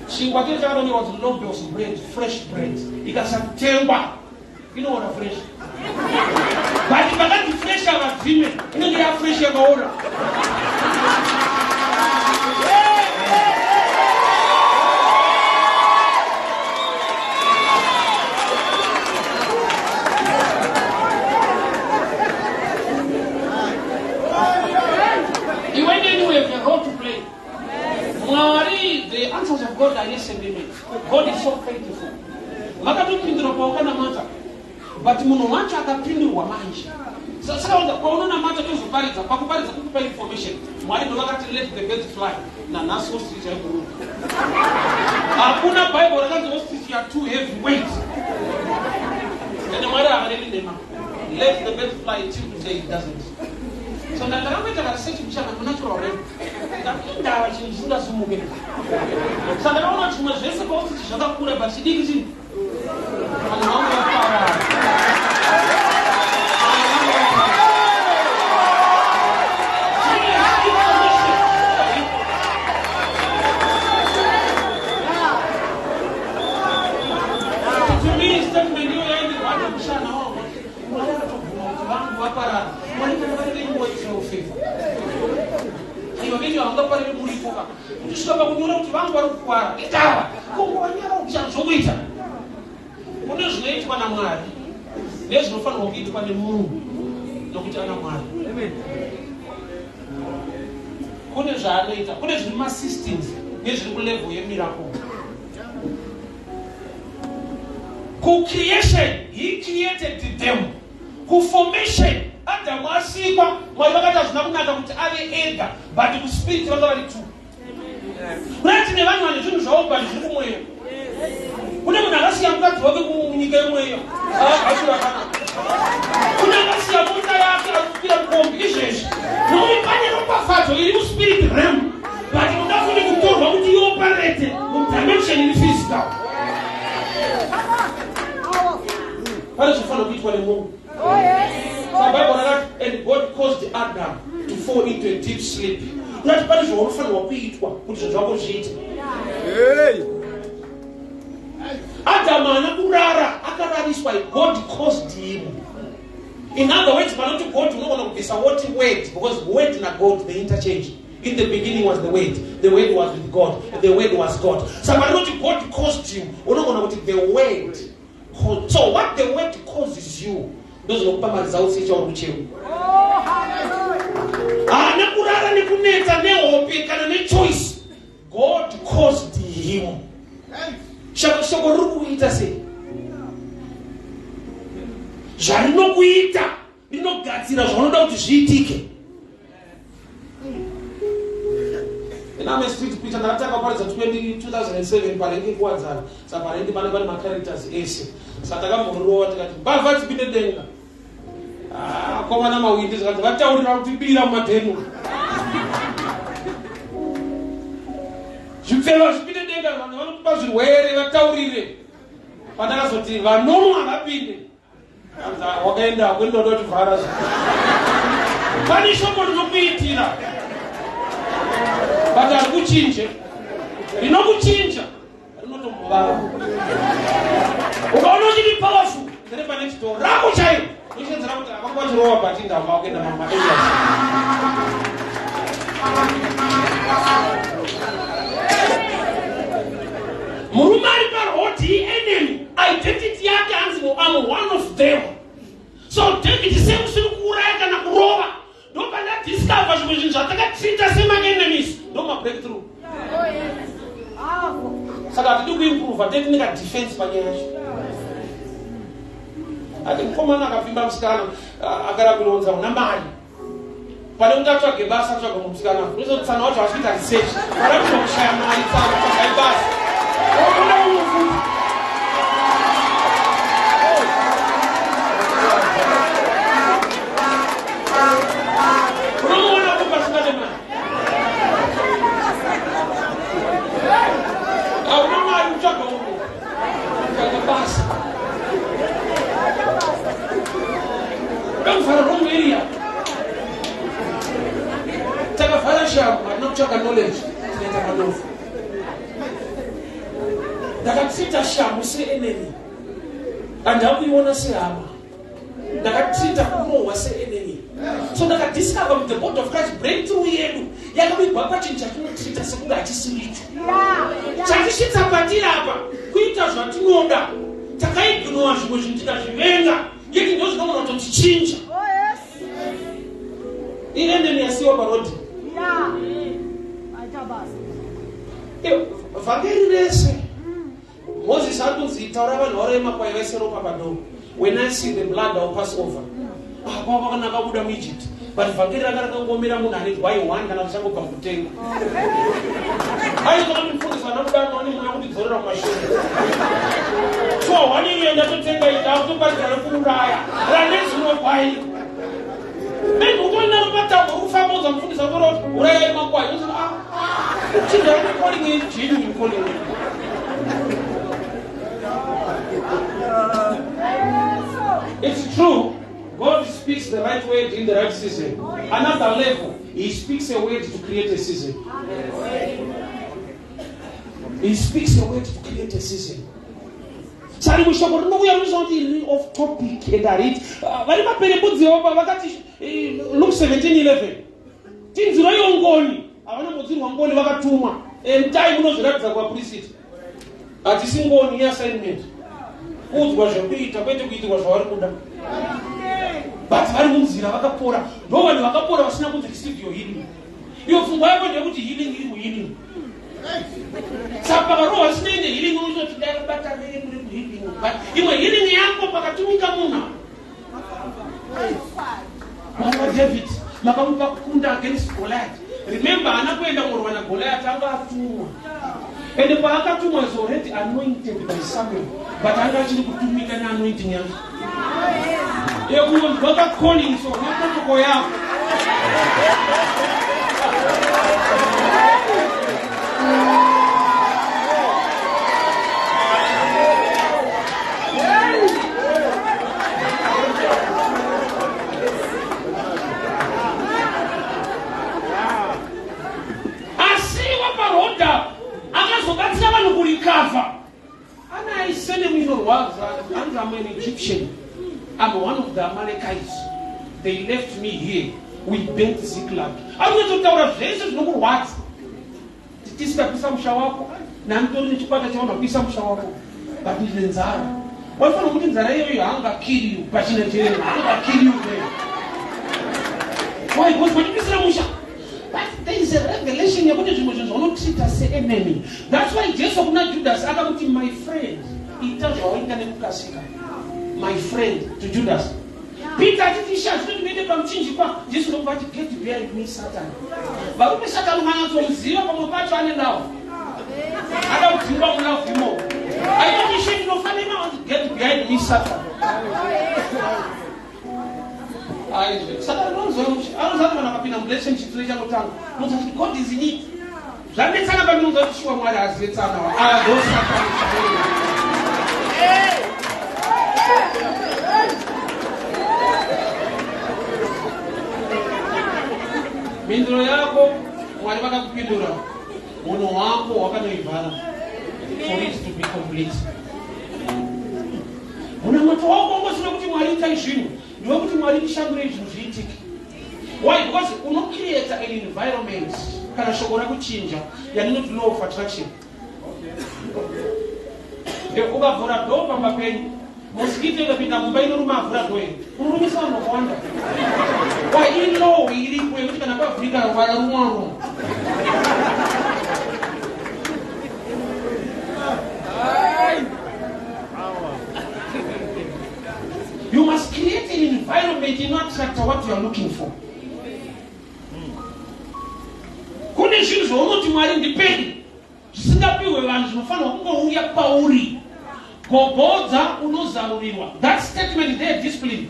Chingwa chine chakatonyorwa kuti loaves bread, fresh bread, ikasatengwa inoona fresh, but pakanzi fresh avadzime inenge yafresh yakaora. Iwe neni, we have a role to play. Mwari, the answers of God are yes and amen. God is so faithful. Vakatopindura pawakanamata, but munhu wacho akapindurwa manje. Saka paunonamata tozoparidza, pakuparidza kukupa information. Mwari ndo vakati let the birds fly. Nanhasi ostrich haibhuruka. Hakuna Bible rakanzi ostrich ya too heavy weight. Ende Mwari havarevi nhema. Let the birds fly, till today it doesn't. So ndakamboita karesearch kushanda munatural realm, ndava chinhu chisingasimuke. Saka ndakaona kuti zvimwe zvese paostrich zvakakura, but chidiki chii, vanhu vangu vaparara. Vanhu vangu vaparara. Information. To me, statement iyo yaindirwadza mushana wangu. Mwari akatobvuma kuti vangu vaparara. Mwari kana vari venyu waitirawo favor. Aiwa, venyu havangapariri muripo ka. Kutisvika pakunyora kuti vangu vari kukwara itava kungowanyara kushanda zvokuita. Kune zvinoitwa naMwari nezvinofanirwa kuitwa nemunhu nokuti ana Mwari. Kune zvaanoita, kune zviri masystems nezviri kulevel yemiracle. Kucreation he created them, kuformation Adamu asikwa, Mwari vakati hazvina kunaka kuti ave ega, but kuspirit vanga vari two. Kunati nevanhu vane zvinhu zvavo, but zviri kumweya. Kune munhu akasiya mukadzi wake munyika yemweya, akagashira. Kune akasiya mota yake ari kukwira mukombi izvezvi, nokuti pane ropafadzo iri muspirit realm, but unoda futi kutorwa kuti ioperate mudimension iri physical. Pane zvinofanira kuitwa nemunhu. Saka Bible rakati, and God caused Adam to fall into a deep sleep. Unati pane zvaunofanirwa kuitwa kuti zvinhu zvako zviite. Adam haana kurara, akarariswa. God caused him. In other words, panoti God unogona kubvisa what word, because word naGod they interchange. In the beginning was the word, the word was with God, the word was God. Saka panoti God caused you, unogona kuti the word. So what the word causes you, ndozvinokupa maresults echauri kuchema. Haana kurara nekunetsa nehope kana nechoice. God caused him. Shoko riri kuita sei? Zvarinokuita rinogadzira zvaunoda kuti zviitike. And I'm a street preacher. Ndakatanga kuparidza 2007 parengi kuwadzana. Saka parengi pane pane macharacters ese. Saka takamborova tikati mbavha dzipinde denga. Komana mawindi zvikanzi vataurira kuti bira mumadhenu. Zvipfeva zvipinde denga, vanhu vanokupa zvirwere vataurire. Pandakazoti vanomwa vapinde. Wakaenda kuenda unotivhara. Pane shoko rinokuitira. But harikuchinje. Rinokuchinja rinotombovava. Ukaona uchiti powerful, ndere pane chitoro rako chairo. Unochenzera kuti avanga vachirova but ndava vakuenda mama areas. Murume ari parodi enemy, identity yake hanzi I'm one of them. So David semusiri kuuraya kana kurova, ndopandadiscover zvimwe zvinhu zvatakatreata semaenemies, ndo mabreakthrough. Saka hatidi kuimprova, tete kadefense panyaya yacho. Ati mukomana akapfimba musikana akarapironza una mari. Pane kuti atsvage basa atsvaga musikana. Unozotsana wacho achiita research. Arapirwa kushaya mari tsana kutsvagai basa. Oona umwe futi. Unomuona kupa asingade mari. Hauna mari kutsvaga umwe. Kutsvaga basa. Uda kuvhara wrong area. Takavhara shamhu, hatina kutsvaga knowledge, tinoita malofu. Ndakatreata shamhu seenemy. Handina kuiona sehama. Ndakatreata kurohwa seenemy. So ndakadiscover with the body of Christ breakthrough yedu yakavigwa pachinhu chatinotreata sekunge hachisiri icho. Chatisvitsa patiri apa kuita zvatinoda. Takaignora zvimwe zvinhu tikazvivenga. Yeti ndo zvinogona kutotichinja. Ienemy yasiwa parodi. Vhangeri rese Moses ari kunzi taura vanhu vauraye makwai vaise ropa padoor. When I see the blood, I will pass over. Kwava kwakanaka kubuda muEgypt. But vhangeri ranga rakangomira munhu ane gwai 1 kana richangobva kutenga. Aizona mufundisi vana kudana vane mweya kutidzorera kumashure. So one iye ndatotenga iyi ndakutoparidza rekuuraya. Rane gwai. Maybe utoenda patambo uri kufamba udza mufundisi atora kuti urayai makwai. Unozoti chinja calling it genuine calling. It's true. God speaks the right word in the right season. Another level, He speaks a word to create a season. He speaks a word to create a season. Saka rimwe shoko rinouya rinoziva kuti riri off topic and hariti. Vari maperembudzi vakati Luke 17:11 tinziraiwo ngoni. Havana mbodzirwa ngoni, vakatumwa endai munozviratidza kuvapurisiti. Hatisi ngoni yeassignment, kuudzwa zvekuita kwete kuitirwa zvavari kuda. But vari munzira vakapora, ndo vanhu vakapora vasina kunzi receive your healing. Iyo pfungwa yako ndeyekuti healing iri muhealing. Saka pakarohwa zvisinei nehealing unototi ndakabata reku rekuhealing, but imwe healing yako pakatumika munhu Mwari waDavid makamupa kukunda against Goliath. Remember, haana kuenda kurwa naGoliath, anga atumwa. Ende paakatumwa is already anointed by Samuel, but anga achiri kutumika neanointing yake. Yekungonzwa kacalling so neprotocol yako. Zvinorwadza. Hanzi, "I'm an Egyptian. I'm one of the Amalekites. They left me here. We burnt Ziklag." Ari kunyatsotaura zvese zvinokurwadza. Tisikapisa musha wako, nanitori nechikwata chavanhu vapisa musha wako, but ndine nzara. Waifanira kuti nzara iyoyo haangakill you pachina chirema, haangakill you there. Why? Because vatipisira musha. But there is a revelation yekuti zvimwe zvinhu zvaunotreata seenemy. That's why Jesu kuna Judas akakuti, "My friend, ita zvawaita nekukasika." My friend to Judas. Peter achiti, "Ishe, hazvino ndinoende pamuchinjikwa." Jesu ndokubva ati, "Get behind me, Satan." Varume, Satani ukanyatsomuziva, pamwe pacho ane love, ada kudzingwa mulove imomo. Aitoti, "Ishe, ndinofanira." "Get behind me, Satan." Aizve, Satani unoziva, anoziva kuti vanhu vakapinda murelationship ichangotanga, unoziva kuti God is in it. Zvanetsana pandinoziva kuti shuwa Mwari hazive tsana. Ndo Satani chaiye. Mhinduro yako, Mwari vakakupindura. Unhu hwako hwakanoivhara for it to be complete. Munamato wako ungosina kuti, "Mwari, itai zvinhu," ndewekuti, "Mwari, ndishandurei zvinhu zviitike." Why? Because unocreata an environment kana shoko rakuchinja, yandinoti law of attraction. Ukavhura door pamba penyu, mosquito ikapinda mumba inoruma avhura door here? Unorumisa vanhu vakawanda. Why? Ilaw iripo yekuti kana pavhurika, warumwa rumwa. Ai. You must create an environment inoattracta what you are looking for. Kune zvinhu zvaunoti, "Mwari, ndipeni," zvisingapiwe vanhu, zvinofanirwa kungouya pauri. Gogodza, unozarurirwa. That statement there, discipline,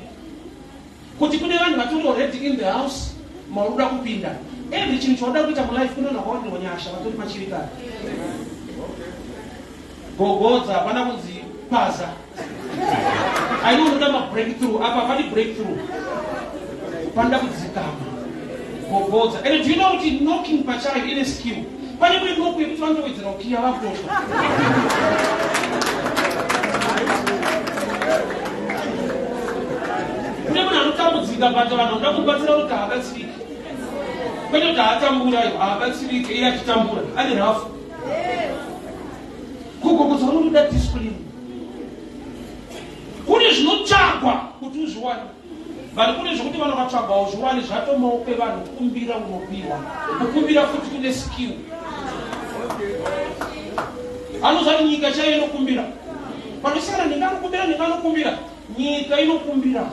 kuti kune vanhu vatori already in the house mauri kuda kupinda. Every chinhu chauda kuita mulife, kune vanhu vakawandirwa nyasha vatori machiri kare. Gogodza, hapana kunzi paza. Aino unoda mabreakthrough apa, hapani breakthrough, panoda kudzikama. Gogodza. And do you know kuti knocking pachayo ine skill? Pane kune knock yekuti vanotowedzera kukiya vakutosva. Kune munhu anotambudzika, but vanhu vanoda kubatsira kuti haabatsiriki. Kwete kuti haatambura, iwo haabatsiriki, iye achitambura ane rafu. Kugogodza unotoda discipline. Kune zvinotsvagwa kuti uzviwane, but kune zvokuti vanhu vakatsvagwa uzviwane, zvatomaoko evanhu. Kumbira, unopiwa. Kukumbira futi kune skill. Anozati nyika chaiyo inokumbira panosiyana. Ndinganokumbira, ndinganokumbira, nyika inokumbira,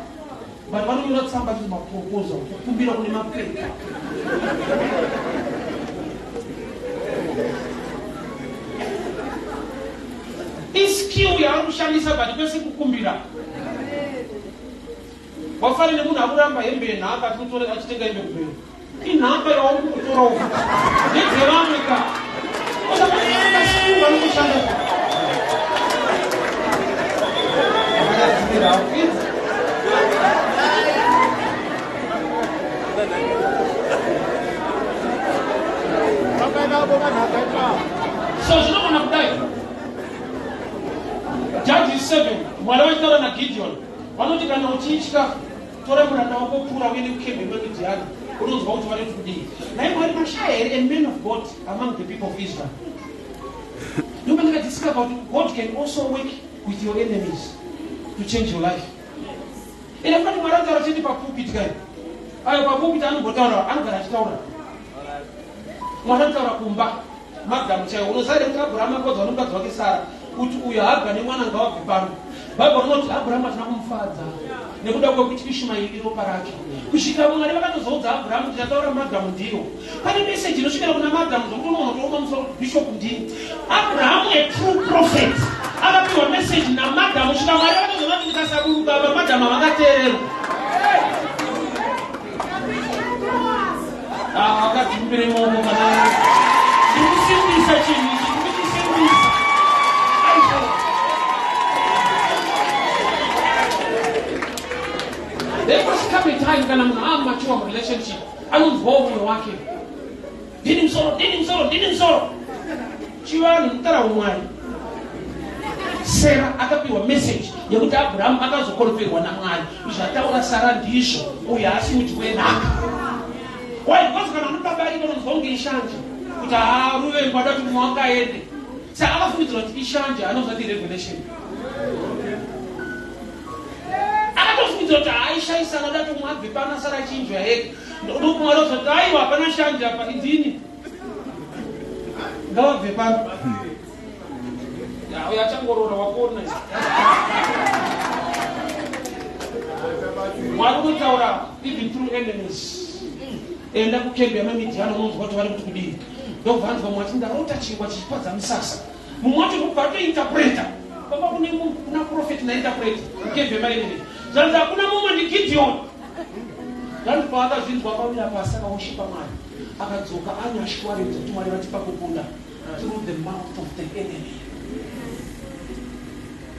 but vanonyora tsamba chizi maproposal. Kukumbira kune mapepa. Iskill yaari kushandisa, but kwese kukumbira. Wafanire munhu akuramba hembe yenhaka, achinotora achitenga hembe kubhero. Inhaka yauri kutora uku, ndedzevamwe ka. Vanokushanda. Vakadzikira haupidzi. Vakaenda vanhaka ipapo. So zvinogona kudai. Judges 7, Mwari vachitaura naGideon, vanoti, "Kana uchitya, tora muranda wako Pura, uende kukembe yemaMidhiani, unonzwa kuti vanoti kudii." Nai Mwari, mashaya here a man of God among the people of Israel? Ndopa ndakadiscover kuti God can also work with your enemies to change your life. Ende fati Mwari anotaura chete papulpit kai. Ayo papulpit anombotaura, anogara achitaura. Mwari anotaura kumba madhamu chaiwo. Unoziva here kuti Abrahamu akodzwa nomukadzi wake Sara kuti uyo Haga nemwana ngawabve pano? Bhaibheri rinoti Abrahamu hatina kumufadza nekuda kwekuti Ishumaeri iropa rake, kusvika Mwari vakatozoudza Abrahamu kuti tataura madhamu ndiyo. Pane meseji inosvikira kuna madhamu zvokuti unoona kutooma musoro kuti bishop ndini. Abrahamu, a true prophet, akapiwa meseji namadhamu kusvika Mwari vakatozoona kuti ndikasaburuka apa, madhamu havakateererwa. Akadzimbire momo kana ndikusimbisa chinhu ichi, ndikuchisimbisa. Aizvo, there must come a time kana munhu amature murelationship, anonzwawo mwoyo wake, "Ndini musoro, ndini musoro, ndini musoro." Chivanhu mutara umwari. Sara akapiwa message yekuti Abrahamu akazokonferwa naMwari, zvataura Sara ndizvo, uyu haasi mudyi wenhaka. Why? Because kana unobabarika unonzwa kunge ishanje, kuti haa, ruvengo ada kuti mumwe wanga aende. Saka akafungidzira kuti ishanje, anozati revelation. Akatofungidzira kuti haaishaisana, ada kuti umwe abve pano asara achinjwa yega. Ndokumwari ozoti aiwa, hapana shanje apa, indini, ngavabve pano. Uyo achangorora wakona. Mwari unotaura even through enemies. Enda kukembe yamaMidhiani, unonzwa kuti vari kuti kudii. Ndobva anzwa mumwe ati, "Ndarota chingwa chichipadza misasa." Mumwe wacho ndobva atointerpreta. Kwamba kune kuna prophet nainterpreta kukembe yemaenemies. Zvanzi hakuna mumwe, ndiGideon. Zvanzi paakazvinzwa akawira pasi, akaworshipa Mwari, akadzoka ane assurance kuti Mwari vatipa kukunda through the mouth of the enemy.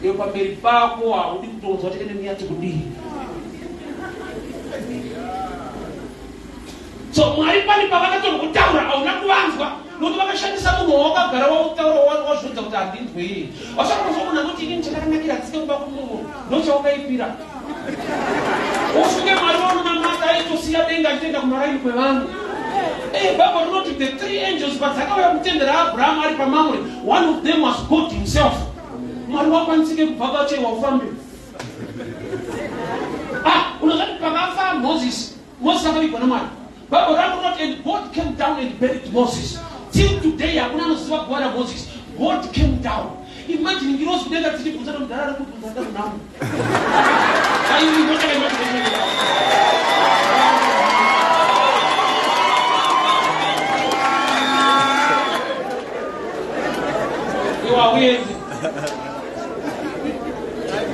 Iyo pamberi pako haudi kutonzwa kuti enemy yati kudii. So Mwari pane pavakatorwa kutaura, hauna kuvanzwa nokuti vakashandisa munhu wawakagara wautaura, wazviudza kuti handinzwe iye. Vasakunzwa munhu anoti, "Inini chakakanakira tsike kuba kumunhu ndochawakaipira." Ufunge Mwari waunonamata aitosiya denga achitoenda kumaraini kwevanhu. Bible rinoti the three angels padzakauya kutende raAbrahamu ari paMamre, one of them was God himself. Mwari wakwanisike kubva pachaiwa ufambe. Ah, unozvati pakafa Moses, Moses akavigwa naMwari. Bible rangu rinoti, "And God came down and buried Moses." Till today hakuna anoziva guva raMoses. God came down. Imagine ngirozi kudenga dzichibvunza nomudhara ari kubvunza ndakunhamo. Aiwa, ndotaka imagination yako. Iwe hauendi.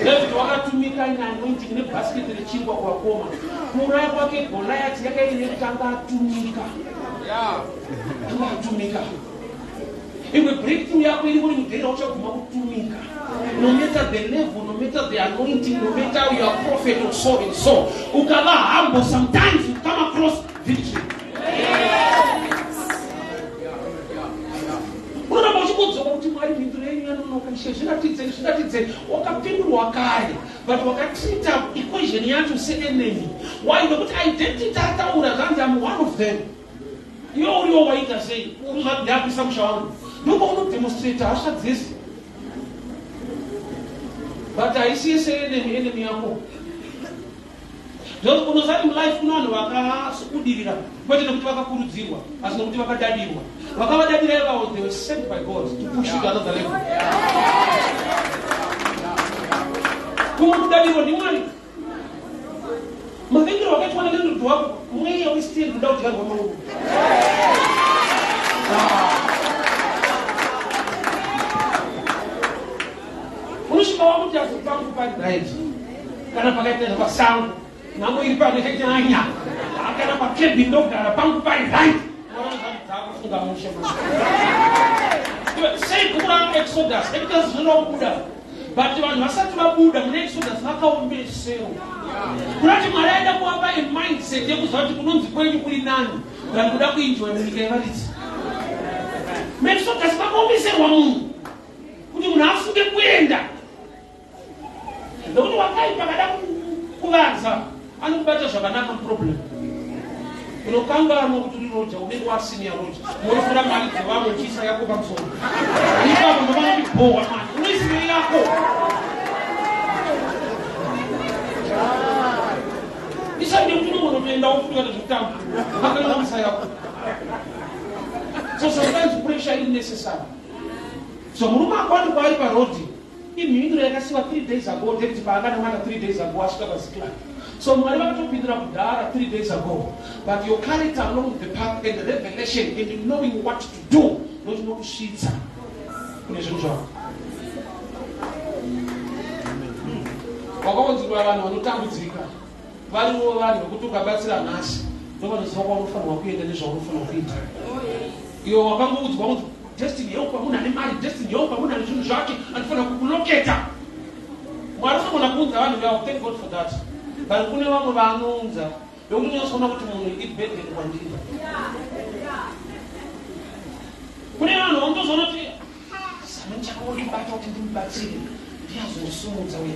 David wakatumika ine anointing nebhasiketi rechingwa kuvakoma. Kuuraya kwake Goliath yakaine kutanga atumika. Anga atumika. Imwe breakthrough yako iri muri mudhera, uchaguma kutumika. No matter the level, no matter the anointing, no matter you are prophet or so and so, ukava humble, sometimes you come across victory. Unoramba uchingodzoka kuti, "Mwari, mhinduro yenyu yanonoka. Ishe, zviratidzei, zviratidzei." Wakapindurwa kare, but wakatreata equation yacho seenemy. Why? Nokuti identity ataura, zvanzi, "Am one of them." Iwe uriwo waita sei? Uruzvati ndakuisa musha wangu, ndopaunodemonstrata hasha dzese, but haisi seenemy, enemy yako. Unozati mulife kuna vanhu vakabudirira kwete nekuti vakakurudzirwa, asi nekuti vakadadirwa. Vakavadadira ivavo, they were sent by God to push you to another level. Kumwe kudadirwa ndiMwari. Mavengero wakaitwa nalandlord wako, mweya westand uda kudyarwa mauro. Unosvika wakuti asi pangu pari right, kana pakaita pasango, nhamo iri pano yakanyanya, kana pacabin ndogara pangu pari right. Dzakufunga mushe sei? Bhuku raExodus, Exodus zvinoda kubuda, but vanhu vasati vabuda muna Exodus vakaombesewa. Kunati Mwari aida kuvapa a mindset yekuziva kuti kunonzi kwenyu kuri nani than kuda kuenjoya munyika yevaridzi. MuExodus vakaomeserwa munhu kuti munhu afunge kuenda, nokuti wakaipa kada kuvanza anokubata zvakanaka. Muproblem unokanganwa kuti uri roja, unenge wasenior roja, unotora mari dzevamwe uchiisa yako pamusoro. Ipapo ndovanoti bhowa mani, unoisirei yako? Isande kuti unogonotoendawo futi kana zvekutamba akanganisa yako. So sometimes pressure iri necessary. So murume akwani kwaari parodhi, imhinduro yakasiwa 3 days ago. David paakanamata 3 days ago, asvika paZiklag. So Mwari vakatopindura kudhara 3 days ago, but your character along the path and the revelation and knowing what to do ndochinokusvitsa kune zvinhu zvako. Wakawanzirwa vanhu vanotambudzika, variwo vanhu vekuti ukabatsira nhasi, ndovanoziva kwaunofanirwa kuenda nezvaunofanirwa kuita. Iwe wakangoudzwa kunzi destiny helper, munhu ane mari, destiny helper, munhu ane zvinhu zvake, anofanira kukuloketa. Mwari unogona kuunza vanhu vavo, thank God for that, but kune vamwe vaanounza vekuti unyatsoona kuti munhu iburden kwandiri. Kune vanhu vaunotozoona kuti samani chakangondibata kuti ndimubatsire. Ndiyazondisumudza uya.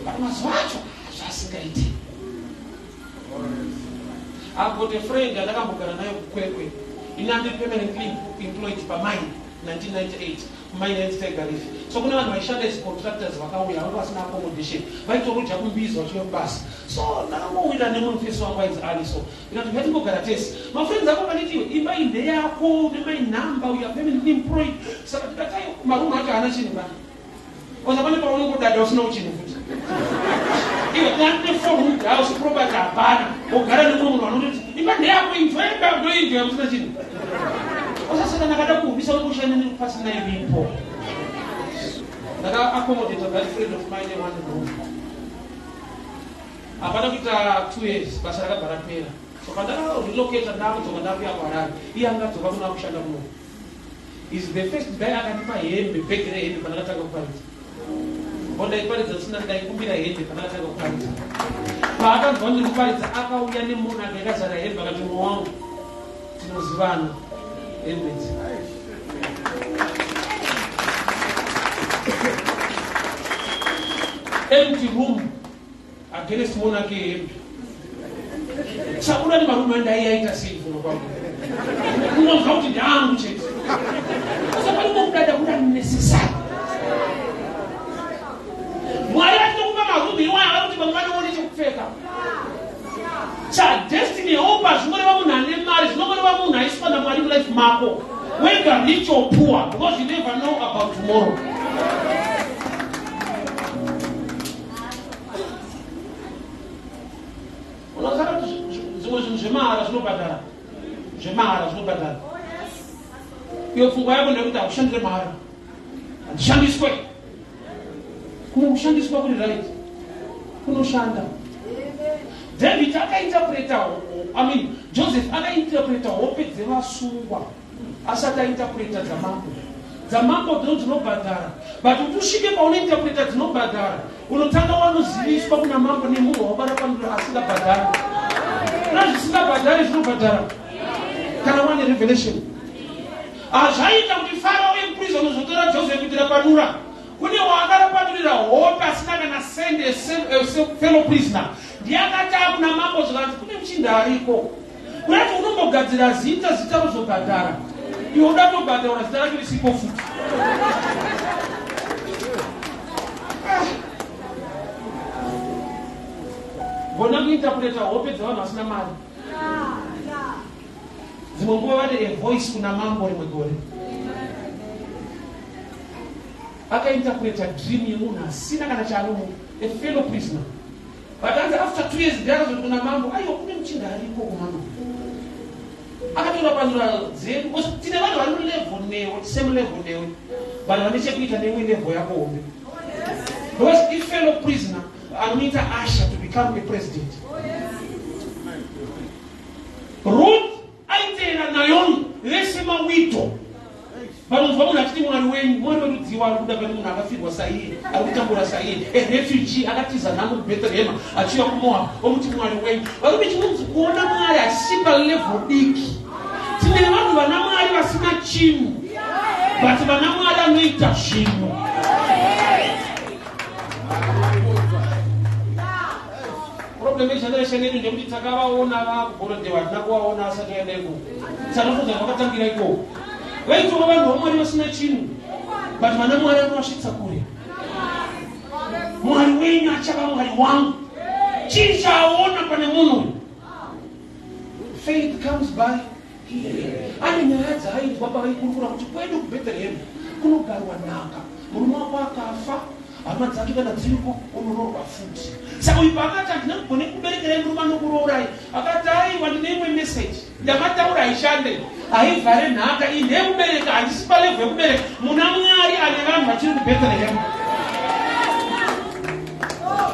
But mazuva acho zvasingaiti. I've got a friend andakambogara naye kuKwekwe. Ini andiri permanently employed pamine 1998 mine yainzi Tiger Reef. So kune vanhu vaishanda as contractors vakauya vanga vasina accommodation, vaitoroja kumbizi vachiuya kubasa. So ndakangowira nemumufesi wangu ainzi Ali, so ndikati ngatingogara tese. Mafriends ako vaniti iwe imba iyi ndeyako nemine number, you are permanently employed. Saka tikati aiwa, marumu acho haana chinhu kana. Oza pane paunongodada usina uchinhu futi. Iwe kane four room house property hapana. Wogara nemumwe munhu vanototi imba ndeyako, enjoy imba, ndoenjoy usina chinhu. Oza saka ndakada kuhumisa unongoshanda pasina iripo. Ndaka accommodate that friend of mine in one room. Hapana kuita 2 years basa rakabva rapera. So pandakarelocata ndakudzoka ndakuya kuHarare, iye angadzoka kuno akushanda kuno. Is the first guy akandipa hembe, bhegi rehembe pandakatanga kuparidza. Bo ndaiparidza ndisina, ndaikumbira hembe pandakatanga kuparidza. Paakanzwa ndiri kuparidza akauya nemonaka yakazara hembe akati, "Mumwe wangu, tinozivana, hembe idzi." Empty room against monarchy yehembe. Sakuda ni marume andaiyaita sei kuno kwangu, unonzwa kuti ndeangu chete. Sasa pari kudada kuda necessary. Mwari vatinokupa marume iwaya vari kuti vamwe vanoone chekupfeka. Sadestiny helper zvinoreva munhu ane mari, zvinoreva munhu aiswa naMwari mulife mako, whether rich or poor, because you never know about tomorrow. Unosaka kuti zvimwe zvinhu zvemahara zvinobhadhara, zvemahara zvinobhadhara. Iyo pfungwa yako ndeyekuti haushandire mahara, handishandiswe. Kumwe kushandiswa kuri right kunoshanda. David akainterpreta, I mean, Joseph akainterpreta hope dzevasungwa asati ainterpreta dzamambo. Dzamambo dzo dzinobhadhara, but kuti usvike paunointerpreta dzinobhadhara, unotanga wanoziviswa kuna mambo nemunhu waukarapanura asingabhadhari. Kuna zvisingabhadhari zvinobhadhara kana wane revelation. Hazvaita kuti Farao imprison uzotora Joseph kuitira panura kune waakarapanurira hope asina kana send, fellow prisoner. Ndiye akati akuna mambo zvikanzi kune muchinda ariko. Kurati unombogadzira zita, zita rozobhadhara. Iwe uda tobhadhara zita racho risipo futi. Ah. Gona kuinterpreta hope dzevanhu vasina mari. Dzimwe nguva vane a voice kuna mambo. Rimwe gore akainterpreta dream yemunhu asina kana chaanomuka, a fellow prisoner. But anzi after 2 years ndiye akazoti kuna mambo, "Aiwa, kune muchinda ariko kumambo akatora panura dzedu." Because tine vanhu vari mulevel newe, same level newe, vanhu vane chekuita neimwe level yako hombe, because ifellow prisoner anoita usher to become a president. Ruth aiteera Naomi, vese mawidow. Vanonzwa munhu achiti, "Mwari wenyu, Mwari werudziwa ari kuda pane munhu akafirwa saiye, ari kutambura saiye, arefugee akatiza nhango kuBhethlehema achiuya kuMoab, omuti Mwari wenyu." Varume, chinonzi kuona Mwari hachisi palevel diki. Tine vanhu vana Mwari vasina chinhu, but vana Mwari anoita zvinhu. Problem yegeneration yedu ndekuti takavaona vakuBorrowdale, hatina kuvaona asati vaenda ikoko. Tanofunza vakatangira ikoko vaitova vanhu vaMwari vasina chinhu, but vana Mwari anovasvitsa kure. Mwari wenyu achava Mwari wangu. Chii chaaona pane munhu uyu? Faith comes by hearing. Ane nyaya dzaainzwa pavaikurukura kuti kwedu kuBethlehem kunogarwa nhaka, murume wako akafa, hama dzake kana dziriko unoroorwa futi. Saka uyu paakati, "Handina kugone kuberekerai murume anokuroorai," akati, "Aiwa, ndine imwe meseji ndamataura, haishande, haivhare nhaka iyi, ndeyekubereka, handisi palevel yekubereka. Muna Mwari ane vanhu vachiri kuBethlehem."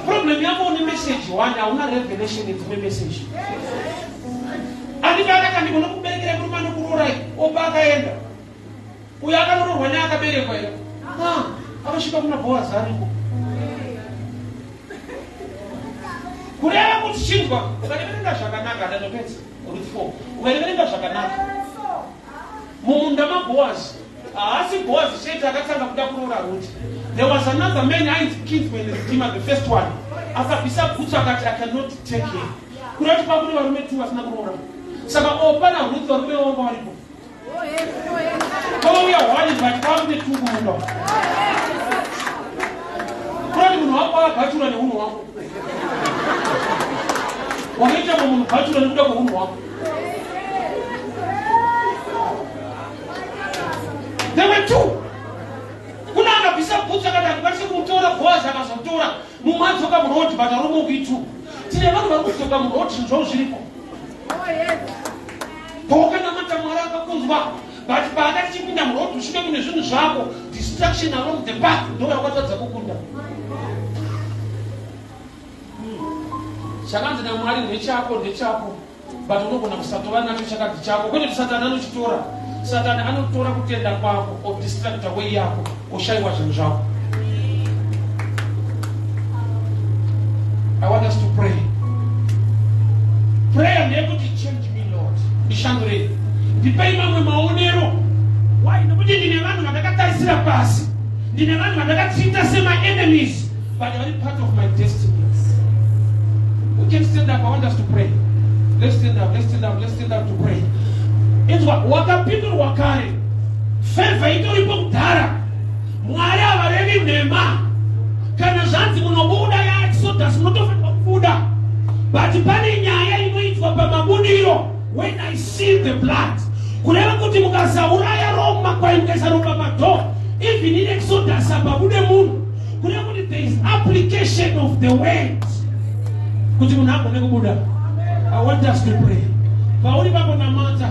Problem yako une message one, hauna revelation yedzimwe message. Anditi akati, "Handigone kuberekerai murume anokuroorai," opa akaenda. Uyo akanoroorwa neakaberekwa here? Ah, akasvika kuna Bhoazi ariko. Kureva kuti chinzwa, ukariverenga zvakanaka, ndatopedza Ruth 4, ukariverenga zvakanaka mumunda maBhoazi, haasi Bhoazi chete akatanga kuda kuroora Ruti. There was another man ainzi kinsman redeemer, the first one. Akabvisa bhutsu akati, "I cannot take him." Kureva kuti kwakune varume two vasina kuroora. Saka Opa naRuth varume vanga varipo. Kwauya one, but kwakune two kumunda. Kureva kuti munhu wako akabhachura neunhu hwako. Wakaita munhu bhachura nekuda kweunhu hwako. There were two. Kuna akabvisa bhutsu akati handikwanisi kumutora, Boaz akazotora. Mumwe adzoka muroad, but arume kuitu. Tine vanhu vari kudzoka muroad, zvinhu zvavo zviripo. Pawakanamata Mwari akakunzwa, but paakati chipinda muroad usvike kune zvinhu zvako, distraction along the path ndo yakatadza kukunda. Chakanzi naMwari ndechako, ndechako, but unogona kusatova nacho chakanzi chako. Kwete kuti Satani anochitora. Satani anotora kutenda kwako, odistracta way yako, oshayiwa zvinhu zvako. I want us to pray. Prayer ndeyekuti, "Change me, Lord, ndishandurei, ndipei mamwe maonero." Why? Nokuti ndine vanhu vandakatarisira pasi, ndine vanhu vandakatreata semaenemies, but vari part of my destiny. We can stand up. I want us to pray. Let's stand up, let's stand up, let's stand up to pray. Inzwa, wakapindurwa kare, favor itoripo kudhara. Mwari havarevi nhema. Kana zvanzi munobuda yaExodus, munotofanirwa kubuda, but pane nyaya inoitwa pamabudiro. "When I see the blood," kureva kuti mukasauraya makwai, mukaisa ropa padoor, even in Exodus apabude munhu. Kureva kuti there is application of the word kuti munhu agone kubuda. I want us to pray. Pauri pakunamata,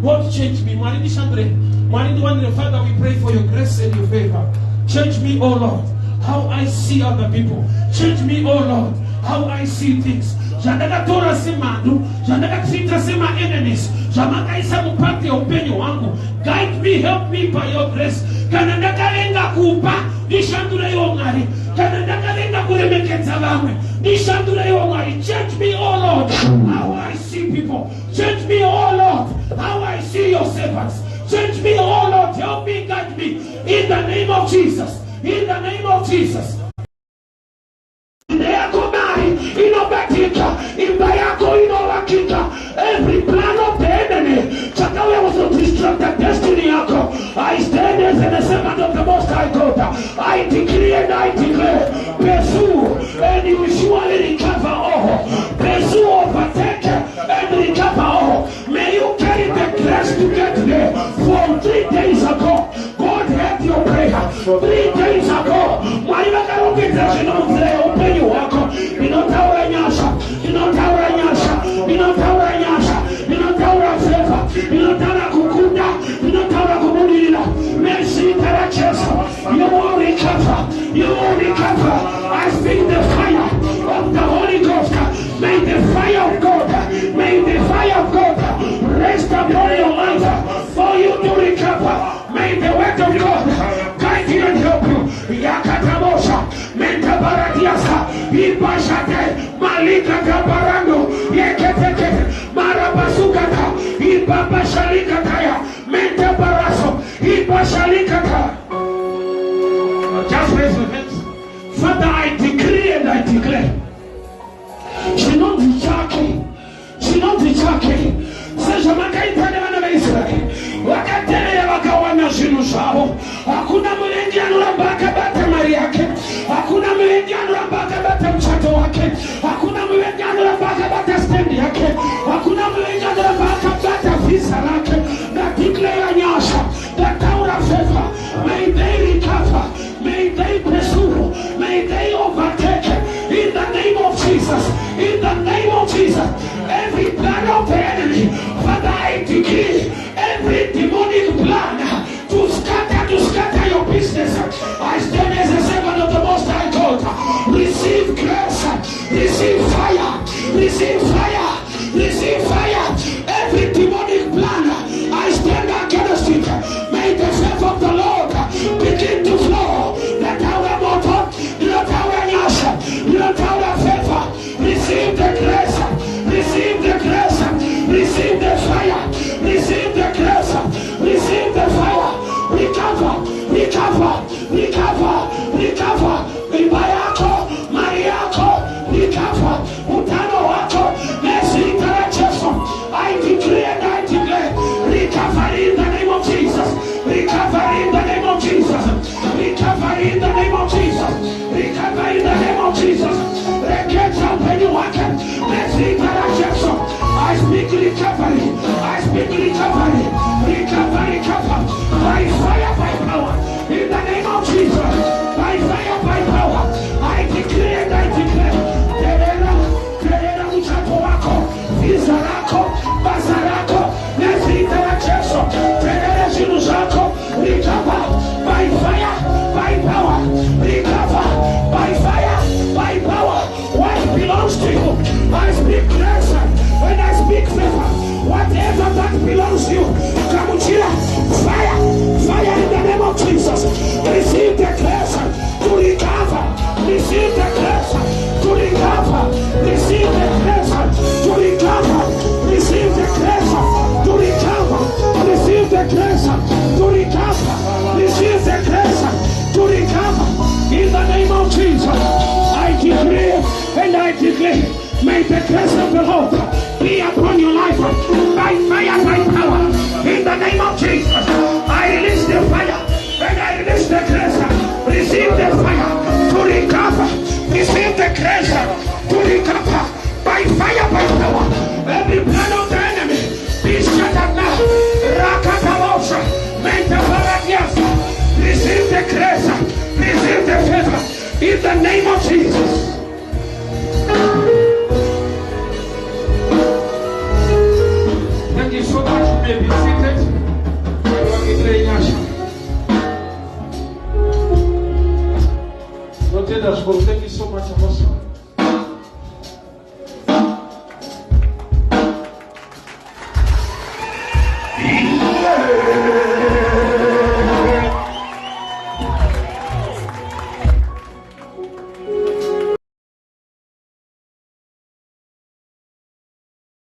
"God, change me. Mwari, ndishandure. Mwari, ndiwanire." Father, we pray for your grace and your favor. Change me, oh Lord, how I see other people. Change me, oh Lord, how I see things. Zvandakatora semhandu, zvandakatreata semaenemies, zvamakaisa mupath yeupenyu hwangu, guide me, help me by your grace. Kana ndakavenga kupa, ndishandureiwo Mwari. Kana ndakavenga kuremekedza vamwe, ndishandureiwo Mwari. Change me, oh Lord, how I see people. Change me, oh Lord, how I see your servants. Change me, oh Lord. Help me, guide me, in the name of Jesus, in the name of Jesus. Yako mari inobatika, imba yako inovakika. Every plan of the enemy chakauya kuzodistracta destiny yako, I stand as a servant of the Most High God. I decree and I declare, pursue and you surely recover all. Pursue, overtake and recover all. May you carry the grace to get there. For 3 days ago God heard your prayer. 3 days ago Mwari vakarongedza zvinhu munzira yeupenyu hwako. Ndinotaura nyasha, ndinotaura nyasha, ndinotaura nyasha, ndinotaura favor, ndinotaura kukunda, ndinotaura kubudirira nezita raJesu. You will recover, you will recover. I speak the fire of the Holy Ghost. May the fire of God, may the fire of God rest upon your life for you to recover. May the word of God guide you and help you. Yakatabosha mentabaratiasa ibashate malikatabarando yeketekete marabasukata ibabashalikataya mentabaraso ibashalikata. Just raise your hands. Father, I decree and I declare, chinonzi chake, chinonzi chake, sezvamakaita nevana vaIsraeri vakateerera vakawana zvinhu zvavo. Hakuna muvengi anoramba akabata mari yake. Hakuna muvengi anoramba akabata muchato wake. Hakuna muvengi anoramba akabata stand yake. Hakuna muvengi anoramba akabata vhisa rake. Ndadeclare nyasha, ndataura favor. May they recover, may they pursue, may they overtake, in the name of Jesus, in the name of Jesus. Every plan of the enemy, Father, I decree every demonic plan to scatter your business, I stand as a servant of the Most High God. Receive grace, receive fire, receive fire, receive fire. Every demonic plan, I stand against it. May the favor of the Lord begin to flow. Ndataura moto, ndinotaura nyasha, ndinotaura favor. Receive the grace, receive the grace, receive the fire, receive the grace, receive the fire. Recover, recover, recover. Recovery in the name of Jesus. Recovery in the name of Jesus. Recovery in the name of Jesus. Recovery in the name of Jesus. Regedza upenyu hwake nezita raJesu. I speak recovery. I speak recovery. Recover, recover. By fire, by power. In the name of Jesus. By fire, by power. I decree and I declare. Terera, terera muchato wako. Visa rako, basa rako. Nezita raJesu. Terera zvinhu zvako. Recover by fire, by power. Recover by fire, by power. What belongs to you? I speak grace and I speak favor. Whatever that belongs to you, gamuchira, fire, fire in the name of Jesus. Receive the grace to recover. Receive the grace to recover. Receive the grace to recover. Receive the grace to recover. Receive the grace to recover. Receive the grace to recover. In the name of Jesus, I decree and I declare, may the grace of the Lord be upon your life by fire, by power. In the name of Jesus, I release the fire and I release the grace. Receive the fire to recover. Receive the grace to recover by fire, by power. Every plan of the enemy be shattered now. Rakatalosha, Mentaparadias. Receive the grace, receive the favor in the name of Jesus. Thank you so much. You may be seated. Thank you so much, Apostle. Yeah.